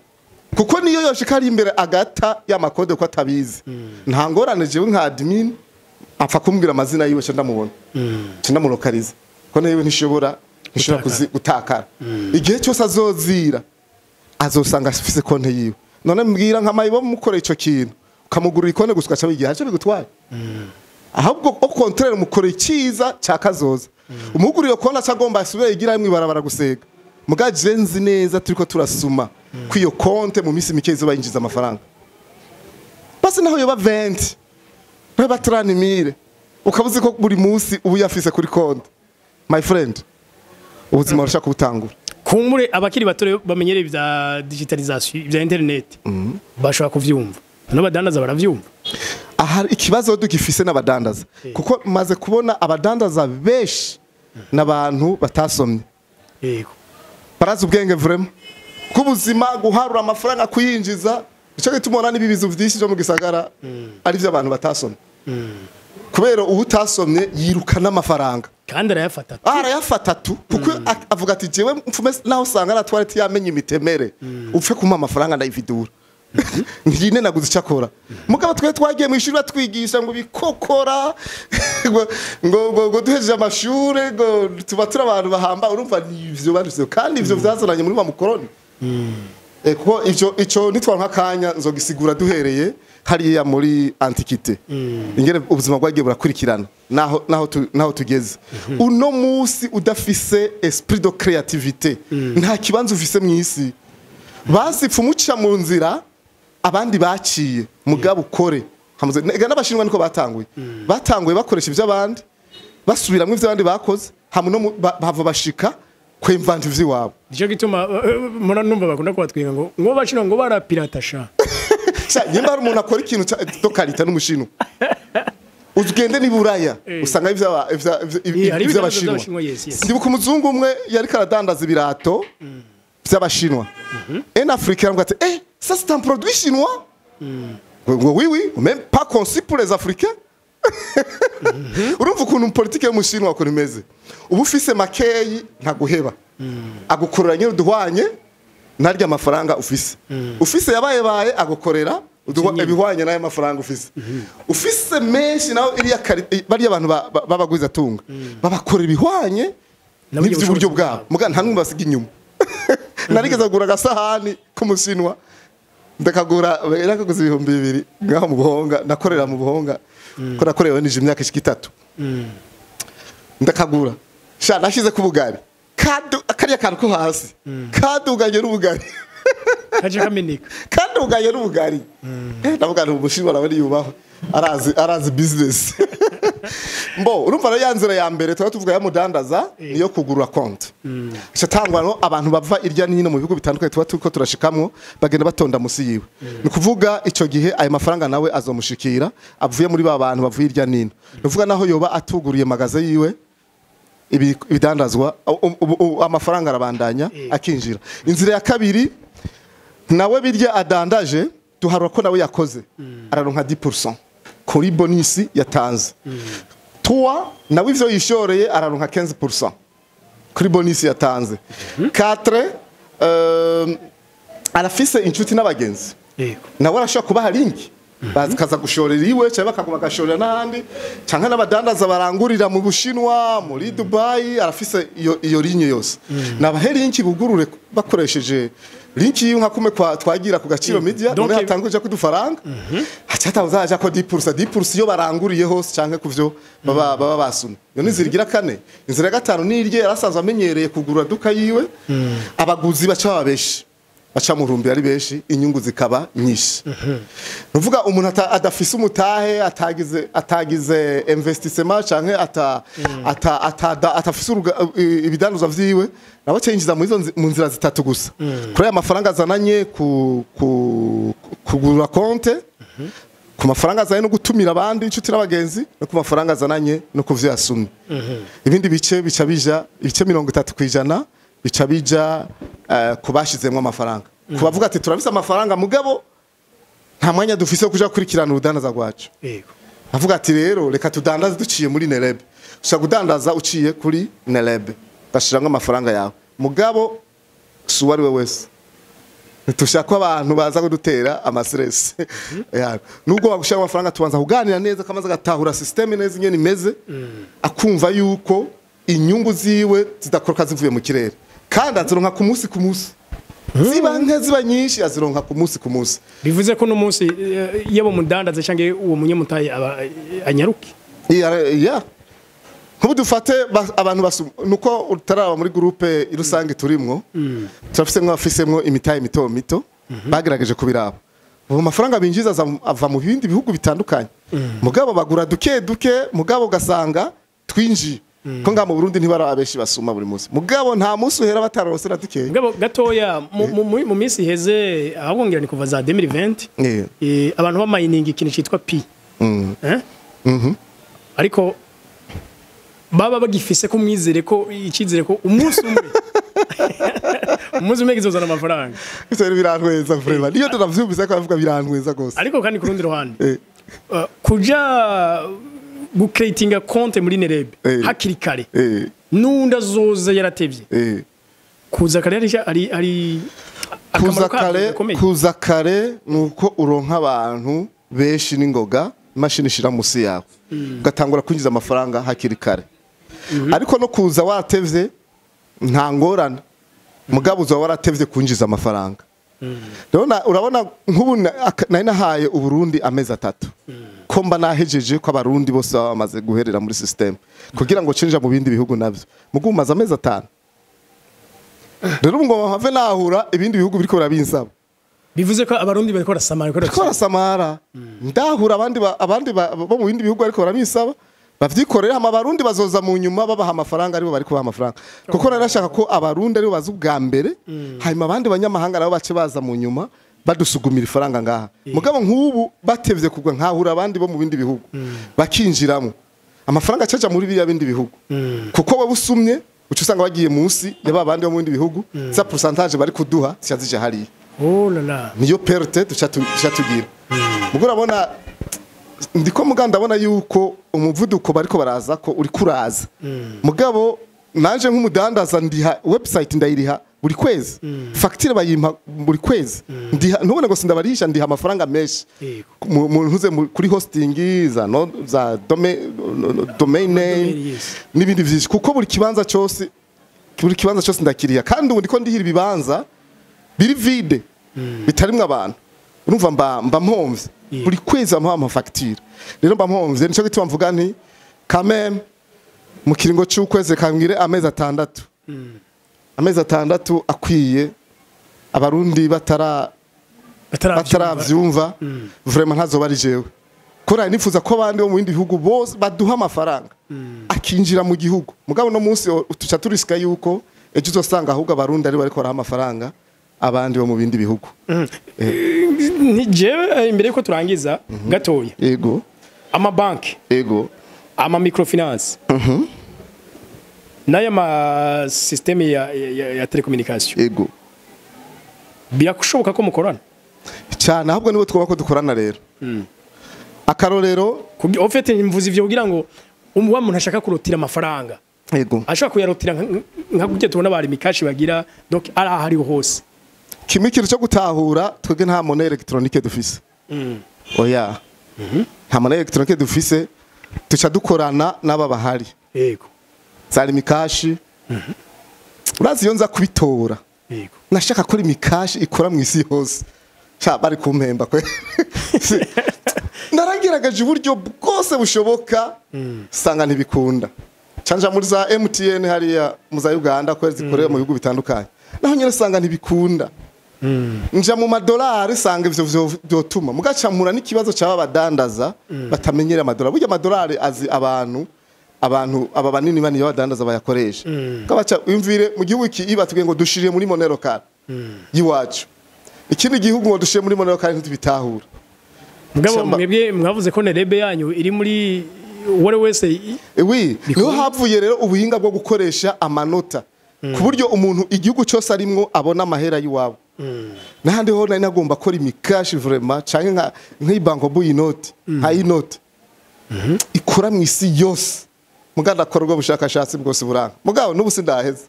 Kuko niyo yoshika ari imbere agata y'amakode ko atabizi. Nta ngorane jewe nka admin apfa kumbwira amazina yiwe cyo ndamubona. Cyo ndamulokaliza. Ko nayo ntishobora gutakara. Igihe cyose azozira azosanga afise konte yiwe. None mbwira nka mayibo mukoreye ico kintu ukamugurira ikone gusa ugaca wigiye haje bigutwaye. Ahubwo au contraire mukoreye iciza ca kazoza. Umugurira konte acagomba asubire igira imwe barabara gusega. Muga jenzi neza turiko turasuma kwiyo konte mu misi mike izoba yinjiza amafaranga. Basi naho yoba 20 baba 30,000 ukabuzi ko buri munsi ubu yafise kuri konte. My friend, ubuzima burashaka kubutangura. Kumbure abakiri bato bamenyereye bya digitalisation bya internet bashobora kuvyumva. No badandaza baravyumva. Aha ikibazo dugifise n'abadandaza, kuko maze kubona abadandaza benshi n'abantu batasomye. Barazi ubwenge vraiment kubuzima, guharura amafaranga, kuyinjiza. Ico gituma ubona n'ibibizu vyinshi vyo mu gisagara ari vyo abantu batasomye, kubera uwutasomye yiruka n'amafaranga. Kandi arayafata. Arayafata tu, kuko avuga ati: "Jewe mfume naho usanga na toilette yamenye imitemere, upfe kumpa amafaranga ndayividura ngine naguze icyo akora." Mugabo twe twagiye mu ishuri batwigisha ngo bikokora, ngo duhejeje amashure ngo tuba turi abantu bahamba. Urumva ni ivyo barivyo, kandi ivyo vyazananye muri wa mukoroni. Kuko ivyo ico nitwara nk'akanya nzogisigura duhereye hariya muri antiquité, ingene ubuzima bwagiye burakurikirana naho tugeze uno munsi. Udafise esprit de créativité, nta kibanza ufise mu isi. Basi umuca mu nzira abandi baciye, mugabo ukore. Ega n'Abashinwa niko batanguye bakoresha ivy'abandi, basubiramwo ivy'abandi bakoze, hamwe no bava bashika kwemvanta ivy'iwabo. Nico gituma mura numva bakunda kubatwinga ngo bashino ngo barapirata sha. Sha, nyimba hari umuntu akora ikintu de qualité n'Umushinwa, ugende ni Buraya usanga hari ivy'Abashinwa. ivy'Abashinwa, yes. Ndibuka umuzungu umwe yariko aradandaza ibirato vy'Abashinwa, un Africain aramubwira ati: "Eh, ça c'est un produit chinois?" Ngo: "Oui, oui, même pas conçu pour les Africains." Urumva ukuntu politike y'Umushinwa ukuntu imeze: uba ufise makeyi ntaguheba, agukorera nyine uduhwanye narya amafaranga ufise. Ufise yabaye baye, agukorera ibihwanye n'ayo mafaranga ufise. Ufise menshi nawe, iriya bariya abantu b'abagwizatunga babakorera ibihwanye nabo n'iby'uburyo ubushobozi bwabo, muga nta n'umwe basiga inyuma. Narigeze kugura agasahani k'Umushinwa, ndakagura, nakaguze 2000 ngaho mu Buhonga. Nakorera mu Buhonga, ko nakorewe nije imyaka ishika 3. Ndakagura sha, nashize ku bugari, kariya kantu ko hasi kaduganye n'ubugari. Kaje kameneka. Kaduganye n'ubugari. Ndavuga nti Umushinwa nawe niyubahwe, arazi business. Mbo urumva rero ya nzira ya mbere tuba tuvuga yamudandaza niyo kugurura konti, icatangwa no abantu bava irya nino mu bihugu bitandukanye tuba turiko turashikamwo, bagenda batonda musi yiwe. Ni kuvuga ico gihe ayo mafaranga nawe azomushikira avuye muri ba bantu bavuye irya nino. Ni kuvuga naho yoba atuguriye magasin yiwe, ibidandazwa amafaranga arabandanya akinjira. Inzira ya kabiri, nawe birya adandaje duharura ko nawe yakoze, araronka 10% kuri bonus yatanze. Trois, nawe ivyo yishoreye araronka 15% kuri bonus yatanze. Quatre, arafise inshuti n'abagenzi, nawe arashobora kubaha link bakaza gushorera iwe, cyangwa bakaguma bagashorera n'ahandi, cyangwa n'abadandaza barangurira mu Bushinwa, muri Dubai. Arafise iyo ligne yose, nabahe link bugurure bakoresheje link yiwe, nka kumwe kwa twagira ku Gaciro Media. None hatanguje kudufaranga, hacata uzaja ko 10%, 10% iyo baranguriye hose canke kuvyo baba basumye. Iyo ni inzira igira kane. Inzira ya gatanu ni irye yarasanzwe amenyereye kugura duka yiwe, abaguzi baca baba benshi, baca murumbira ari benshi, inyungu zikaba nyinshi. Nuvuga umuntu adafise umutahe, atagize investissement canke ata ata ata atafise ibidandazwa vyiwe, nawe yinjiza muri izo mu nzira zitatu gusa: kuri aya mafaranga azananye ku kugura konte, ku mafaranga azanye no gutumira abandi inshuti n'abagenzi, no ku mafaranga azananye no kuvyo yasumye. Ibindi bice bica bija, ibice 30% bica bija ku bashizemwo amafaranga, ku bavuga ati: "Turafise amafaranga, mugabo nta mwanya dufise wo kuja gukurikirana urudandaza rwacu." Avuga ati: "Rero reka tudandaze duciye muri Nerebe." Ushobora kudandaza uciye kuri Nerebe, ugashiramwo amafaranga yawe, mugabo si uwo ari we wese. Ntitushaka ko abantu baza kudutera ama stress. Nubwo bagushira amafaranga, tubanza kuganira neza, akamaze agatahura système neza ingene imeze, akumva yuko inyungu ziwe zidakoroka zivuye mu kirere, kandi azironka ku munsi ku munsi. Ziba nke, ziba nyinshi, azironka ku munsi ku munsi. Bivuze ko no munsi yaba umudandaza cyangwa uwo munyamutahe aba anyaruke. Yeah. Nkubu dufate abantu nuko utaraba muri groupe irusange turimwo, turafisemwo abafisemwo imitahe mito mito bagerageje kubiraba. Ubu mafaranga binjiza ava mu bindi bihugu bitandukanye, mugabo bagura duke duke, mugabo ugasanga twinjiye ko ngaha mu Burundi ntibara abenshi basuma buri munsi, mugabo nta munsi uhera batarose na duke. Mugabo gatoya mu minsi iheze, ahubwo ngira ni kuva za 2020, abantu bamayininga ikintu citwa Pi. Eh? Ariko baba bagifise ko mwizere ko icyizere ko umunsi umwe kizozana amafaranga. Ivyo birantweza vraiment, niyo tunavyumvise ko bavuga birantweza gose. Ariko kandi ku rundi ruhande, kuja gucreatinga konte muri Nerebe hakiri kare, n'undi azoza yaratevye, kuza kare ari kuza kare, kuza kare nuko uronka abantu benshi n'ingoga, imashini ishira musi yawe, ugatangura kwinjiza amafaranga hakiri kare. Ariko no kuza watevye nta ngorane, mugabo uza waratevye kwinjiza amafaranga. Urabona nk'ubu nari nahaye Uburundi amezi 3 ko mba nahejeje ko abarundi bose baba bamaze guherera muri system kugira ngo cinja mu bindi bihugu navyo, mugu maze amezi 5. Rero ngo mpave nahura ibindi bihugu biriko birabinsaba. Bivuze ko abarundi bariko barasamara, bariko barasamara. Ndahura abandi bo mu bindi bihugu ariko barabinsaba bavyikorera, hama abarundi bazoza mu nyuma babaha amafaranga, aribo bariko baha amafaranga. Kuko narashaka ko abarundi aribo baza ubwa mbere, hanyuma abandi banyamahanga nabo bace baza mu nyuma badusugumira ifaranga ngaha. Mugabo nk'ubu batevye kugwa nkahura abandi bo mu bindi bihugu bakinjiramo, amafaranga acaja muri biriya bindi bihugu. Kuko we busumye uca usanga bagiye munsi ya babandi bo mu bindi bihugu, za pourcentage bari kuduha zije hariya. Oh la la, niyo perte duca tugira. Mugo urabona ndiko muganda ndabona yuko umuvuduko bariko baraza ko uri kuraza. Mugabo nanje nk'umudandaza ndiha website ndayiriha buri kwezi, facture bayimpa buri kwezi, ndiha ntubone ngo sindabarisha, ndiha amafaranga menshi mu ntuze kuri hosting za no, za domain name n'ibindi byinshi, kuko buri kibanza cyose ndakiriya. Kandi ubu ndiko ndihira ibibanza biri vide bitarimwe abantu, urumva mba mpomvye buri kwezi bamuha amafacture. Rero mba mpomvye, nico gituma mvuga nti quand même mu kiringo c'ukwezi kambwire amezi 6, amezi 6 akwiye abarundi bataravyumva vraiment ntazoba ari jewe. Kora nifuza ko abandi bo mu bindi bihugu bose baduha amafaranga akinjira mu gihugu. Mugabo no munsi tuca turisika yuko ejo uzosanga ahubwo abarundi ari bariko baraha amafaranga abandi bo mu bindi bihugu. Ni jewe imbere yuko turangiza gatoya. Yego. Ama banki. Yego. Ama microfinance. N'aya ma systeme ya telecommunication. Yego. Birakushoboka ko mukorana? Cyane, ahubwo nibo twaba ko dukorana rero. Akarorero, en fait mvuze ivyo kugira ngo wa muntu ashaka kurotira amafaranga. Yego. Ashaka kuyarotira nka gutya tubona bari mikashi bagira, donc ari ahari hose. Kimwe kintu cyo gutahura, twebwe nta monnaie électronique dufise. Oya. Nta monnaie électronique dufise, tuca dukorana n'aba bahari. Yego. Zari mikashi. Urazi iyo nza kubitora. Yego. Nashaka ko imikashi ikora mu isi yose. Sha bari kumpemba kwe. Naragerageje uburyo bwose bushoboka, sanga ntibikunda. Canja muri za MTN hariya mu za Uganda ko zikorera mu bihugu bitandukanye. Naho nyine sanga ntibikunda. Nja mu madolari sanga ivyo vyotuma mugaca mpura n'ikibazo cyaba badandaza batamenyera amadolari. Burya amadolari azi abantu aba banini bani badandaza bayakoresha. Kabaca imvire mu gihugu iki ibatubwiye ngo dushiriye muri monnaie locale yiwacu. Ikindi gihugu ngo dushiriye muri monnaie locale ntitubitahura. Mugabo mwebwe mwavuze ko Nerebe yanyu iri muri uwari wese. Oui, niho havuye rero ubuhinga bwo gukoresha amanota ku buryo umuntu igihugu cyose arimwo abona amahera yiwabo. Nahandi ho nari nagomba kora imikashi vraiment canke nka nk'ibanko buyinoti, nka inoti ikora mu isi yose. Muganda akora ubwo bushakashatsi bwose buranga. Mugabo n'ubu sindaheza.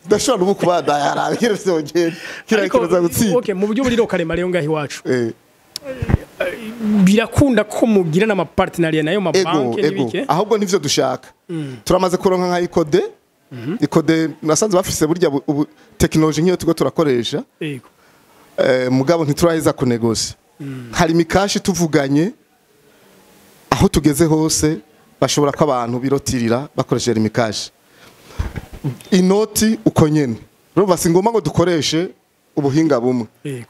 Ndashobora n'ubu kubandaya arabikira vyongera. Kirakireza gutsinda. Okay, mu buryo buri rokarema rero ngahi wacu. Birakunda ko mugira na partenariat nayo ma banki n'ibike. Ahubwo nivyo dushaka. Turamaze kuronka nka ikode. Ikode nasanze bafise burya ubu technology nkiyo tugo turakoresha. Yego. Mugabo ntituraheza kunegosi. Hari mikashi tuvuganye aho tugeze hose bashobora ko abantu birotirira bakoresheje imikashi. Inoti uko nyene. Urumva si ngomba ngo dukoreshe ubuhinga bumwe.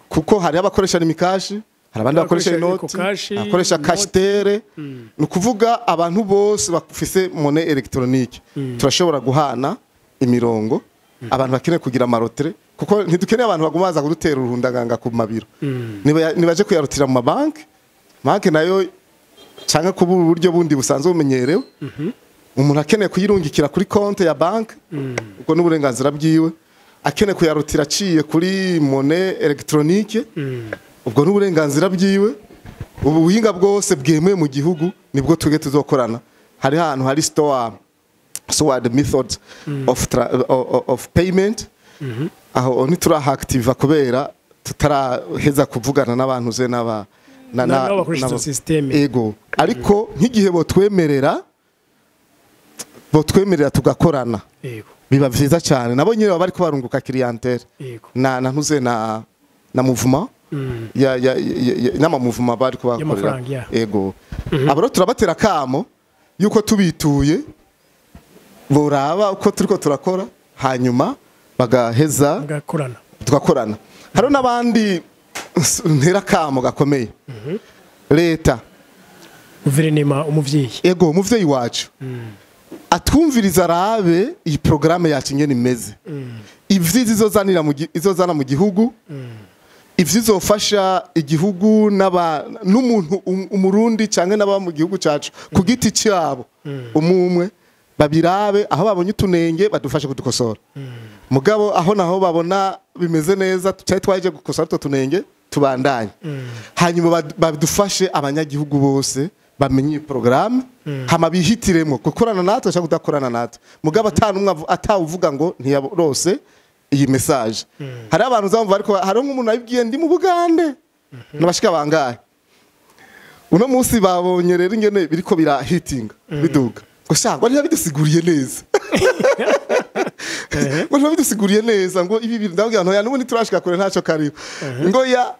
Kuko hari abakoresha imikashi, hari abandi bakoresha inoti, abakoresha cashitere. Ni ukuvuga abantu bose bafise monnaie électronique. Turashobora guhana imirongo abantu bakeneye kugira amarotere, kuko ntidukeneye abantu baguma baza kudutera uruhundaganga ku mabiro. Nibaje kuyarotira mu mabanki, banki nayo Canke kuba uburyo bundi busanzwe bumenyerewe. Umuntu akeneye kuyirungikira kuri konte ya banki, ubwo n'uburenganzira bwiwe. Akeneye kuyarutira aciye kuri monnaie électronique, ubwo n'uburenganzira bwiwe. Ubu buhinga bwose bwemewe mu gihugu nibwo twebwe tuzokorana. Hari ahantu hari store so the methods of payment, aho ntiturahaactiva kubera tutaraheza kuvugana n'abantu ze n'aba Nabo bakoresha izo systeme. Ego, ariko nk'igihe botwemerera tugakorana, biba vyiza cyane. Nabo nyine baba bariko barunguka clientèle na ntuze na mouvement ya n'ama mouvement bariko bakorera. Y'amafaranga, ya. Ego, abo rero turabatera kamo yuko tubituye boraba uko turiko turakora, hanyuma bagaheza Mugakorana. tugakorana. Hariho n'abandi ntera kamo gakomeye, leta. Guverinema umuvyeyi. Ego, umuvyeyi wacu atwumviriza, arabe iyi porogaramu yacu ingene imeze, ivyiza izozana mu gihugu, ivyizofasha igihugu n'umuntu umurundi canke n'aba mu gihugu cacu ku giti cyabo umumwe. Babirabe, aho babonye utunenge badufashe kudukosora. Mugabo aho naho babona bimeze neza, cyari twaje gukosora utwo tunenge, tubandanye. Hanyuma badufashe abanyagihugu bose bamenye iyi porogaramu, hama bihitiremo gukorana natwe cyangwa kudakorana natwe. Mugabo atanumwe atawuvuga ngo ntiyaronse iyi message. Hari abantu uzamva, ariko hari nk'umuntu abibwiye ndi mu Bugande n'abashika bangahe uno munsi babonye rero ingene biriko birahitinga biduga, ngo sha, ngo ntiyabidusiguriye neza, ngo ntiyabidusiguriye neza, ngo ibi bintu. Ndabwira ntoya n'ubundi turashika kure, ntacyo kariho, ngo ya,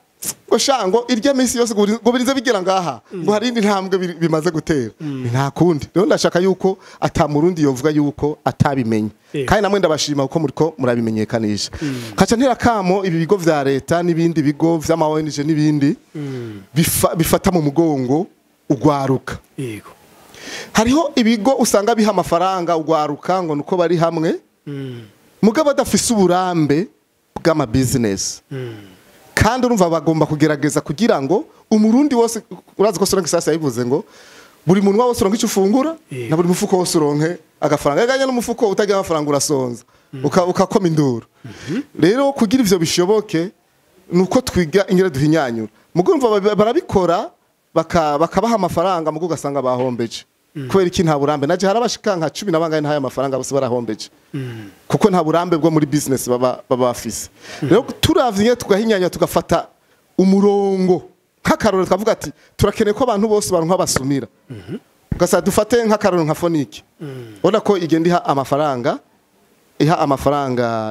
ngo sha, ngo irya minsi yose ngo birize bigera ngaha, ngo hari indi ntambwe bimaze gutera. Nta kundi rero, ndashaka yuko ata murundi yovuga yuko atabimenye. Kandi namwe ndabashima kuko muriko murabimenyekanisha. Kaca ntera kamo ibi bigo vya leta n'ibindi bigo vy'ama ONG n'ibindi bifata mu mugongo ugwaruka. Hariho ibigo usanga biha amafaranga ugwaruka ngo nuko bari hamwe, mugabo badafise uburambe bw'ama business. Kandi urumva bagomba kugerageza kugira ngo umurundi wose, urazi ko Solange sasa yabivuze ngo buri munwa wose uronke icyo ufungura na buri mufuko wose uronke agafaranga. Eganya n'umufuko utagira amafaranga urasonza, ukakoma induru. Rero kugira ivyo bishoboke nuko twiga ingere duhinyanyura. Mugo urumva barabikora, bakabaha amafaranga, mugo ugasanga bahombeje. Kubera iki? Nta burambe. Naje harabashika nka 10 na bangahe ntayo amafaranga, bose barahombeje kuko nta burambe bwo muri business baba bafise. Rero turavye ingene tugahinyanya, tugafata umurongo, nk'akarorero twavuga ati turakeneye ko abantu bose baronka basumira. Ugasa dufate nk'akarorero nka Fonike, ubona ko igenda iha amafaranga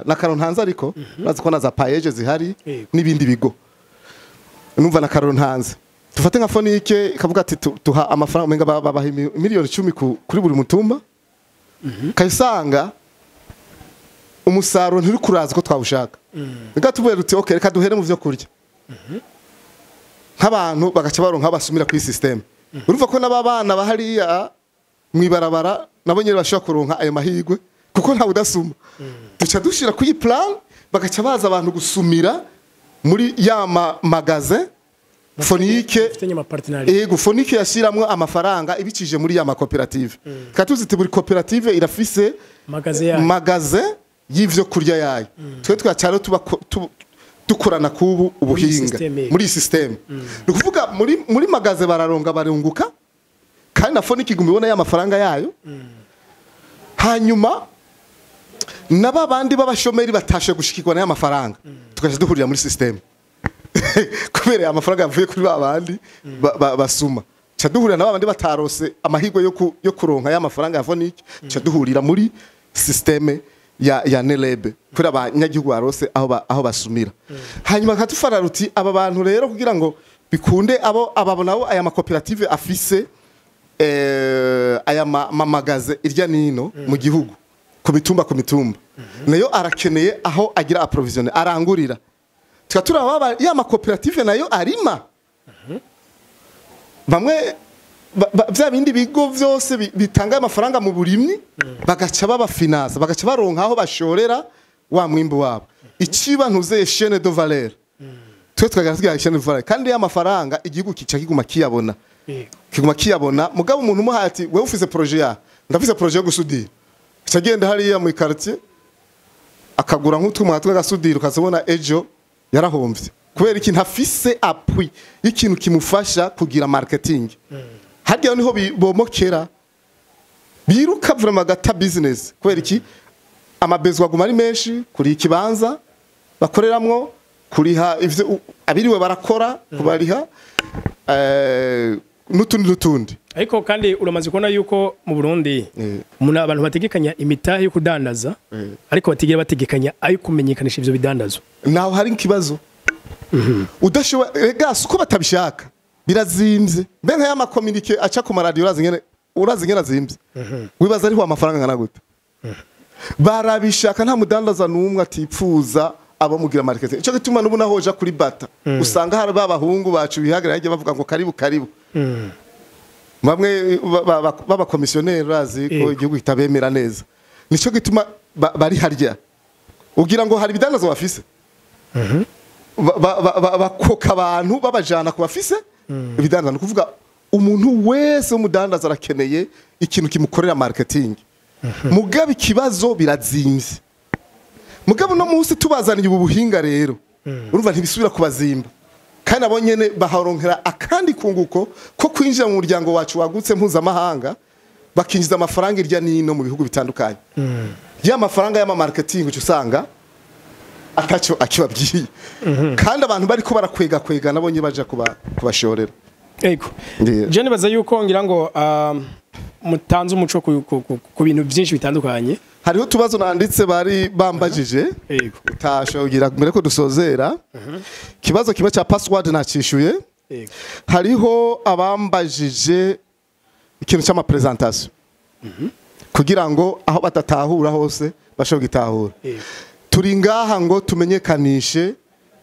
n'akarorero ntanze, ariko urazi ko na za PAEEJ zihari n'ibindi bigo. Numva na karorero ntanze, dufate nka Fonike ikavuga ati tuha amafaranga, umenga babaha miliyoni 10 kuri buri mutumba, kayisanga umusaruro nturi kuraza uko twawushaka. Reka tuvuge duti okay, reka duhere mu vyo kurya, nk'abantu bagaca baronka basumira kuri système. Urumva ko n'aba bana bahariya mwibarabara nabo nyene bashobora kuronka ayo mahirwe, kuko ntawe udasuma. Duca dushira kuri plan, bagaca baza abantu gusumira muri ya magasin Fonike. Ufitanye ama partenariat. Ego, Fonike yashiramwo amafaranga ibicije muri ya makoperative. Tukaba tuzi ati buri koperative irafise magasin yayo. Magasin y'ivyo kurya yayo. Twe twacaro tuba dukorana kubu ubuhinga système. Muri iyi système, ni ukuvuga muri magasin bararonga, barunguka, kandi na Fonike iguma ibona ya mafaranga yayo. Hanyuma naba bandi b'abashomeri batashe gushikirwa n'aya mafaranga, tukaja duhurira muri système kubera aya mafaranga yavuye kuri ba bandi basuma. Ca duhurira na ba bandi batarose amahirwe yo kuronka ya mafaranga ya Fonike, ca duhurira muri système ya Nelebe kubera abanyagihugu barose aho basumira. Hanyuma katufara ruti aba bantu rero kugira ngo bikunde, abo ababo nabo aya makoperative afise aya magasin irya nino mu gihugu, ku mitumba nayo arakeneye aho agira approvisionner, arangurira. Tukaba turaba ya makoperative nayo arima bamwe vya bindi bigo vyose bitanga amafaranga mu burimyi, bagaca babafinansa, bagaca baronka aho bashorera wa mwimbu wabo. Iciba ntuzeye chaîne de valeur, twe tukagira tugira chaîne de valeur, kandi ya mafaranga igihugu kica kiguma kiyabona. Kiguma kiyabona. Mugabo umuntu umuhaye ati wewe ufise projet ya, ndafise projet yo gusudira, agenda hariya mu quartier akagura nk'utwuma tw'agasudira, ukazobona ejo yarahomvye. Kubera iki? Ntafise appui y'ikintu kimufasha kugira marketing. Harya niho bomokera, biruka vraiment gata business. Kubera iki? Amabezwa aguma ari menshi kuri ikibanza bakoreramwo, kuriha ivyo abiriwe barakora, kubariha, n'utundi n'utundi. Ariko kandi uramaze kubona yuko mu Burundi umuntu, abantu bategekanya imitahe yo kudandaza, ariko batigera bategekanya ayo kumenyekanisha ivyo bidandazwa. Naho hari ikibazo udashobora. Rega si uko batabishaka, birazimvye. Mbe nka y'ama communiqué aca ku maradiyo, urazi ingene azimvye? Wibaza ariho amafaranga angana gute? Barabishaka, nta mudandaza n'umwe atipfuza abamugira marketing. Ico gituma n'ubu nahoja kuri Bata usanga hari babahungu bacu bihagarara hirya bavuga ngo karibu karibu, bamwe b'abakomisiyoneri. Urazi ko igihugu kitabemera neza, nico gituma bari harya ugira ngo hari ibidandazwa bafise. Bakoka abantu babajana ku bafise ibidandaza. Ni ukuvuga umuntu wese w'umudandaza arakeneye ikintu kimukorera marketing, mugabo ikibazo birazimvye. Mugabo no munsi tubazaniye ubu buhinga rero, urumva ntibisubira kubazimba, kandi abo nyene baharonkera akandi kunguko ko kwinjira mu muryango wacu wagutse mpuzamahanga, bakinjiza amafaranga irya nino mu bihugu bitandukanye. Ya mafaranga y'ama marketing uca usanga ataco akibabwiye, kandi abantu bariko barakwega kwega nabo nyine baja kubashorera. Ego. Ndiyo. Je nibaza yuko ngira ngo mutanze umuco ku bintu byinshi bitandukanye. Hariho utubazo nanditse bari bambajije. Utashogira mbere ko dusozera. Ikibazo kimwe cya password nacishuye. Hariho abambajije ikintu cy'ama présentation kugira ngo aho batatahura hose bashobore gutahura. Turi ngaha ngo tumenyekanishe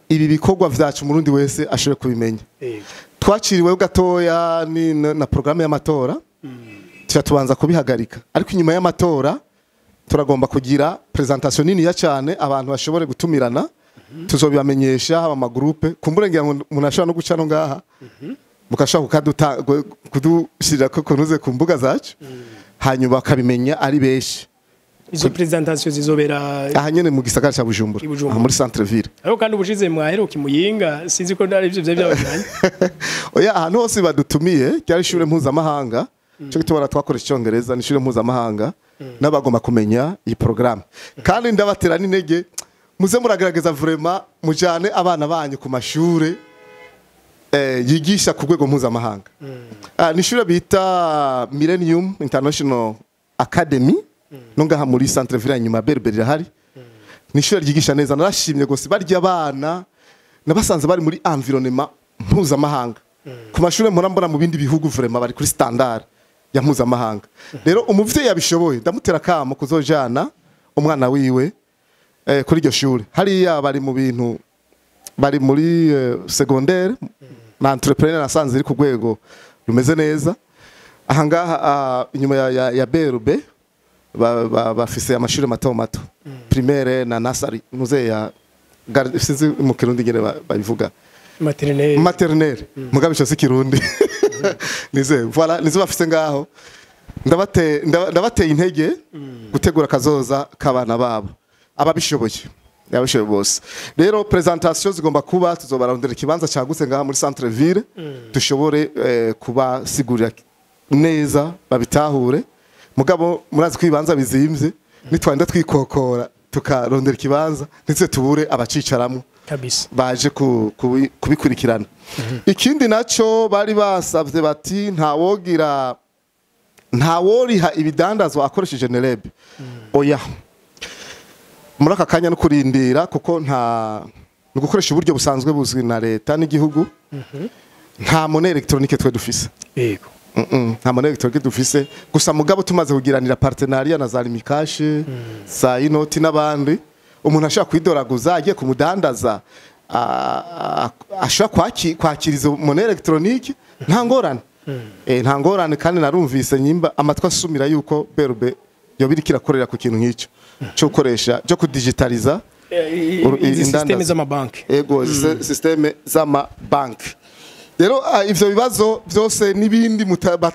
ibi bikorwa vyacu, umurundi wese ashobore kubimenya. Twaciriweho gatoya ni na programme y'amatora, tuca tubanza kubihagarika, ariko inyuma y'amatora turagomba kugira présentation nini ya cyane, abantu bashobore gutumirana. Tuzobibamenyesha haba ama groupe. Kumbure ngira ngo umuntu ashobora no guca no ngaha mukashobora kudushirira ko kunuze ku mbuga zacu, hanyuma bakabimenya ari benshi. Izo présentation zizobera aha nyene mu gisagara ca Bujumbura. I Bujumbura. Aha muri centre ville. Ariko kandi ubushize mwaheruka i Muyinga, sinzi ko ari ivyo vyari byabajanye. Oya, ahantu hose badutumiye. Ryari ishure mpuzamahanga, cyo gituma twakoresha icyongereza. Ni ishure mpuzamahanga n'abagomba kumenya iyi programme. Kandi ndabatera n'intege, muze muragerageza vraiment mujane abana banyu ku mashure yigisha ku rwego mpuzamahanga. Ni ishure bita Millennium International Academy, no ngaha muri centre ville inyuma Berber irahari. Ni ishure ryigisha neza, narashimye gose. Barya abana nabasanze bari muri environnement mpuzamahanga. Ku mashuri mpora mbona mu bindi bihugu, vraiment bari kuri standard ya mpuzamahanga. Rero umuvyeyi yabishoboye ndamutera kamo kuzojana umwana wiwe kuri iryo shure. Hariya bari mu bintu, bari muri secondaire na entrepreneur, nasanze iri ku rwego rumeze neza. Ahangaha inyuma ya BRB bafise amashuri mato mato, primaire na nursery, muze ya sinzi mu Kirundi ngene babivuga. Maternelle. Maternelle, mugabe ico si Kirundi. Nize voilà, nizo bafise ngaho. Ndabateye intege gutegura kazoza k'abana babo, ababishoboye, ababishoboye bose. Rero présentation zigomba kuba, tuzobarondera ikibanza cyagutse ngaha muri centre ville, dushobore kubasigurira neza babitahure. Mugabo murazi ko ibibanza bizimvye, nitwanda twikokora tukarondera ikibanza ndetse tubure abacicaramwo baje kubikurikirana. Ikindi naco bari basavye bati ntawogira, ntaworiha ibidandazwa akoresheje Nerebe. Oya, muri aka kanya no kurindira, kuko nta ni gukoresha uburyo busanzwe buzwi na leta n'igihugu. Nta monnaie électronique twe dufise. Nta monnaie électronique dufise gusa. Mugabo tumaze kugiranira partenariat na za Lumicash, za Inoti n'abandi, umuntu ashobora kwidoraguza agiye kumudandaza, ashobora kwakira izo monnaie électronique, nta ngorane. Nta ngorane. Kandi narumvise nyimba amatwi asumira yuko BRB yoba iriko irakorera ku kintu nk'icyo cyo gukoresha, cyo kudigitaliza Izi indandaza. système z'amabanki. Ego, système z'amabanki. Rero ivyo bibazo byose n'ibindi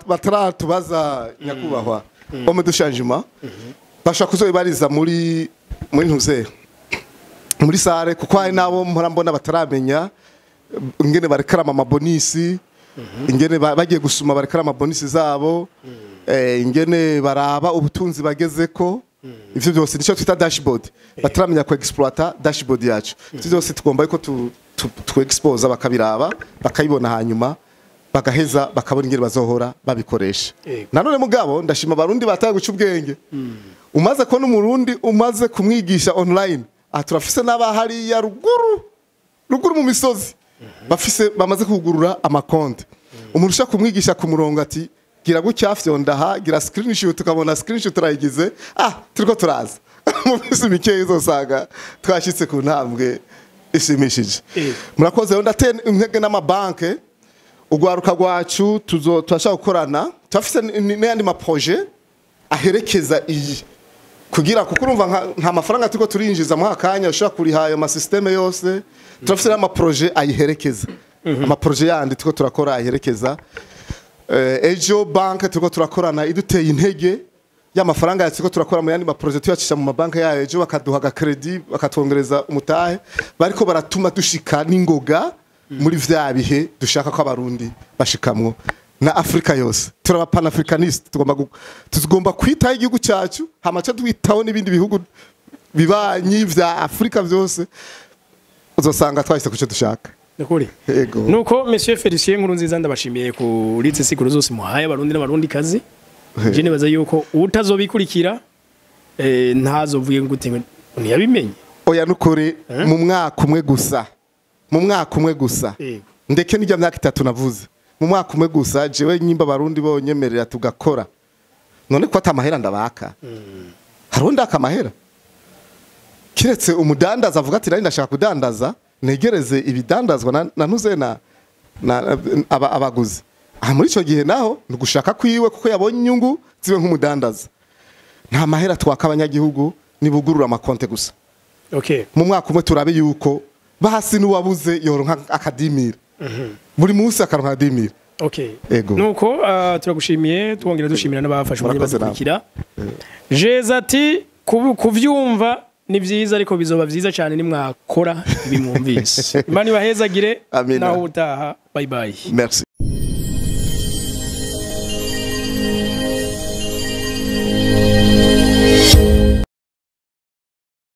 bataratubaza nyakubahwa homme de changement, bashaka kuzobibariza muri ntuze muri sare, kuko hari nabo mpora mbona bataramenya ingene barekarama ama bonus, ingene bagiye gusuma barekarama bonus zabo, ingene baraba ubutunzi bagezeko. Ivyo byose nico twita dashboard, bataramenya ku exploiter dashboard yacu. Ivyo byose tugomba yuko tu expose, bakabiraba, bakayibona, hanyuma bagaheza bakabona ingene bazohora babikoresha. Nanone mugabo ndashima abarundi bataye guca ubwenge. Umaze kubona umurundi umaze kumwigisha online, aha turafise n'abahariya ruguru ruguru mu misozi bafise bamaze kugurura amakonti. Umuntu ushaka kumwigisha ku murongo ati gira gutya, fyonda aha, gira screenshot, ukabona screenshot urayigize. Turiko turaza mu minsi mikeya, uzosanga twashyitse ku ntambwe ishimishije. Murakoze. Rero ndateye intege n'amabanke urwaruka rwacu, tuzo turashaka gukorana, turafise n'ayandi ma projets aherekeza iyi, kugira kuko urumva nta mafaranga turiko turinjiza muri aka kanya ushobora kuriha ayo ma systèmes yose. Turafise n'ama projets ayiherekeza, ama projets yandi turiko turakora ayiherekeza. Ejo banke turiko turakorana iduteye intege y'amafaranga yacu turiko turakora mu yandi ma projets, tuyacisha mu mabanki yayo, ejo bakaduha aga crédit, bakatwongereza umutahe, bariko baratuma dushika n'ingoga muri vya bihe dushaka ko abarundi bashikamwo na Afrika yose. Turaba panafricaniste, tugomba kwitaho igihugu cyacu, hama co twitaho n'ibindi bihugu bibanyi vya Afrika vyose, uzosanga twahise kuco dushaka. Nukuri. Yego. Nuko Monsieur Felicien Nkurunziza, ndabashimiye kuri izi siguro zose muhaye abarundi n'abarundi kazi. Je nibaza yuko utazobikurikira ntazovuge ngo uti ntiyabimenye. Oya, nukuri, mu mwaka umwe gusa, mu mwaka umwe gusa, ndeke n'ijya myaka 3 navuze, mu mwaka umwe gusa, jewe nyimba abarundi bonyemerera tugakora, none ko atamahera ndabaka, hari undi akamahera kiretse umudandaza avuga ati nari ndashaka kudandaza, negereze ibidandazwa na ntuze na abaguzi. Aha muri ico gihe naho ni ugushaka kwiwe, kuko yabonye inyungu ziwe nk'umudandaza. Nta mahera twaka abanyagihugu, nibugurura amakonte gusa. Mu mwaka umwe turabe yuko basi n'uwabuze yoronka akadimira buri munsi, akaronka akadimira. Ego. Nuko turagushimiye, twongera dushimira n'abafashe umwanya Murakoze namwe. badukurikira. Jeza ati kuvyumva ni vyiza, ariko bizoba vyiza cyane nimwakora ibimwumvise. Imana ibahezagire. Amina. Naho utaha, bye bye. Merci.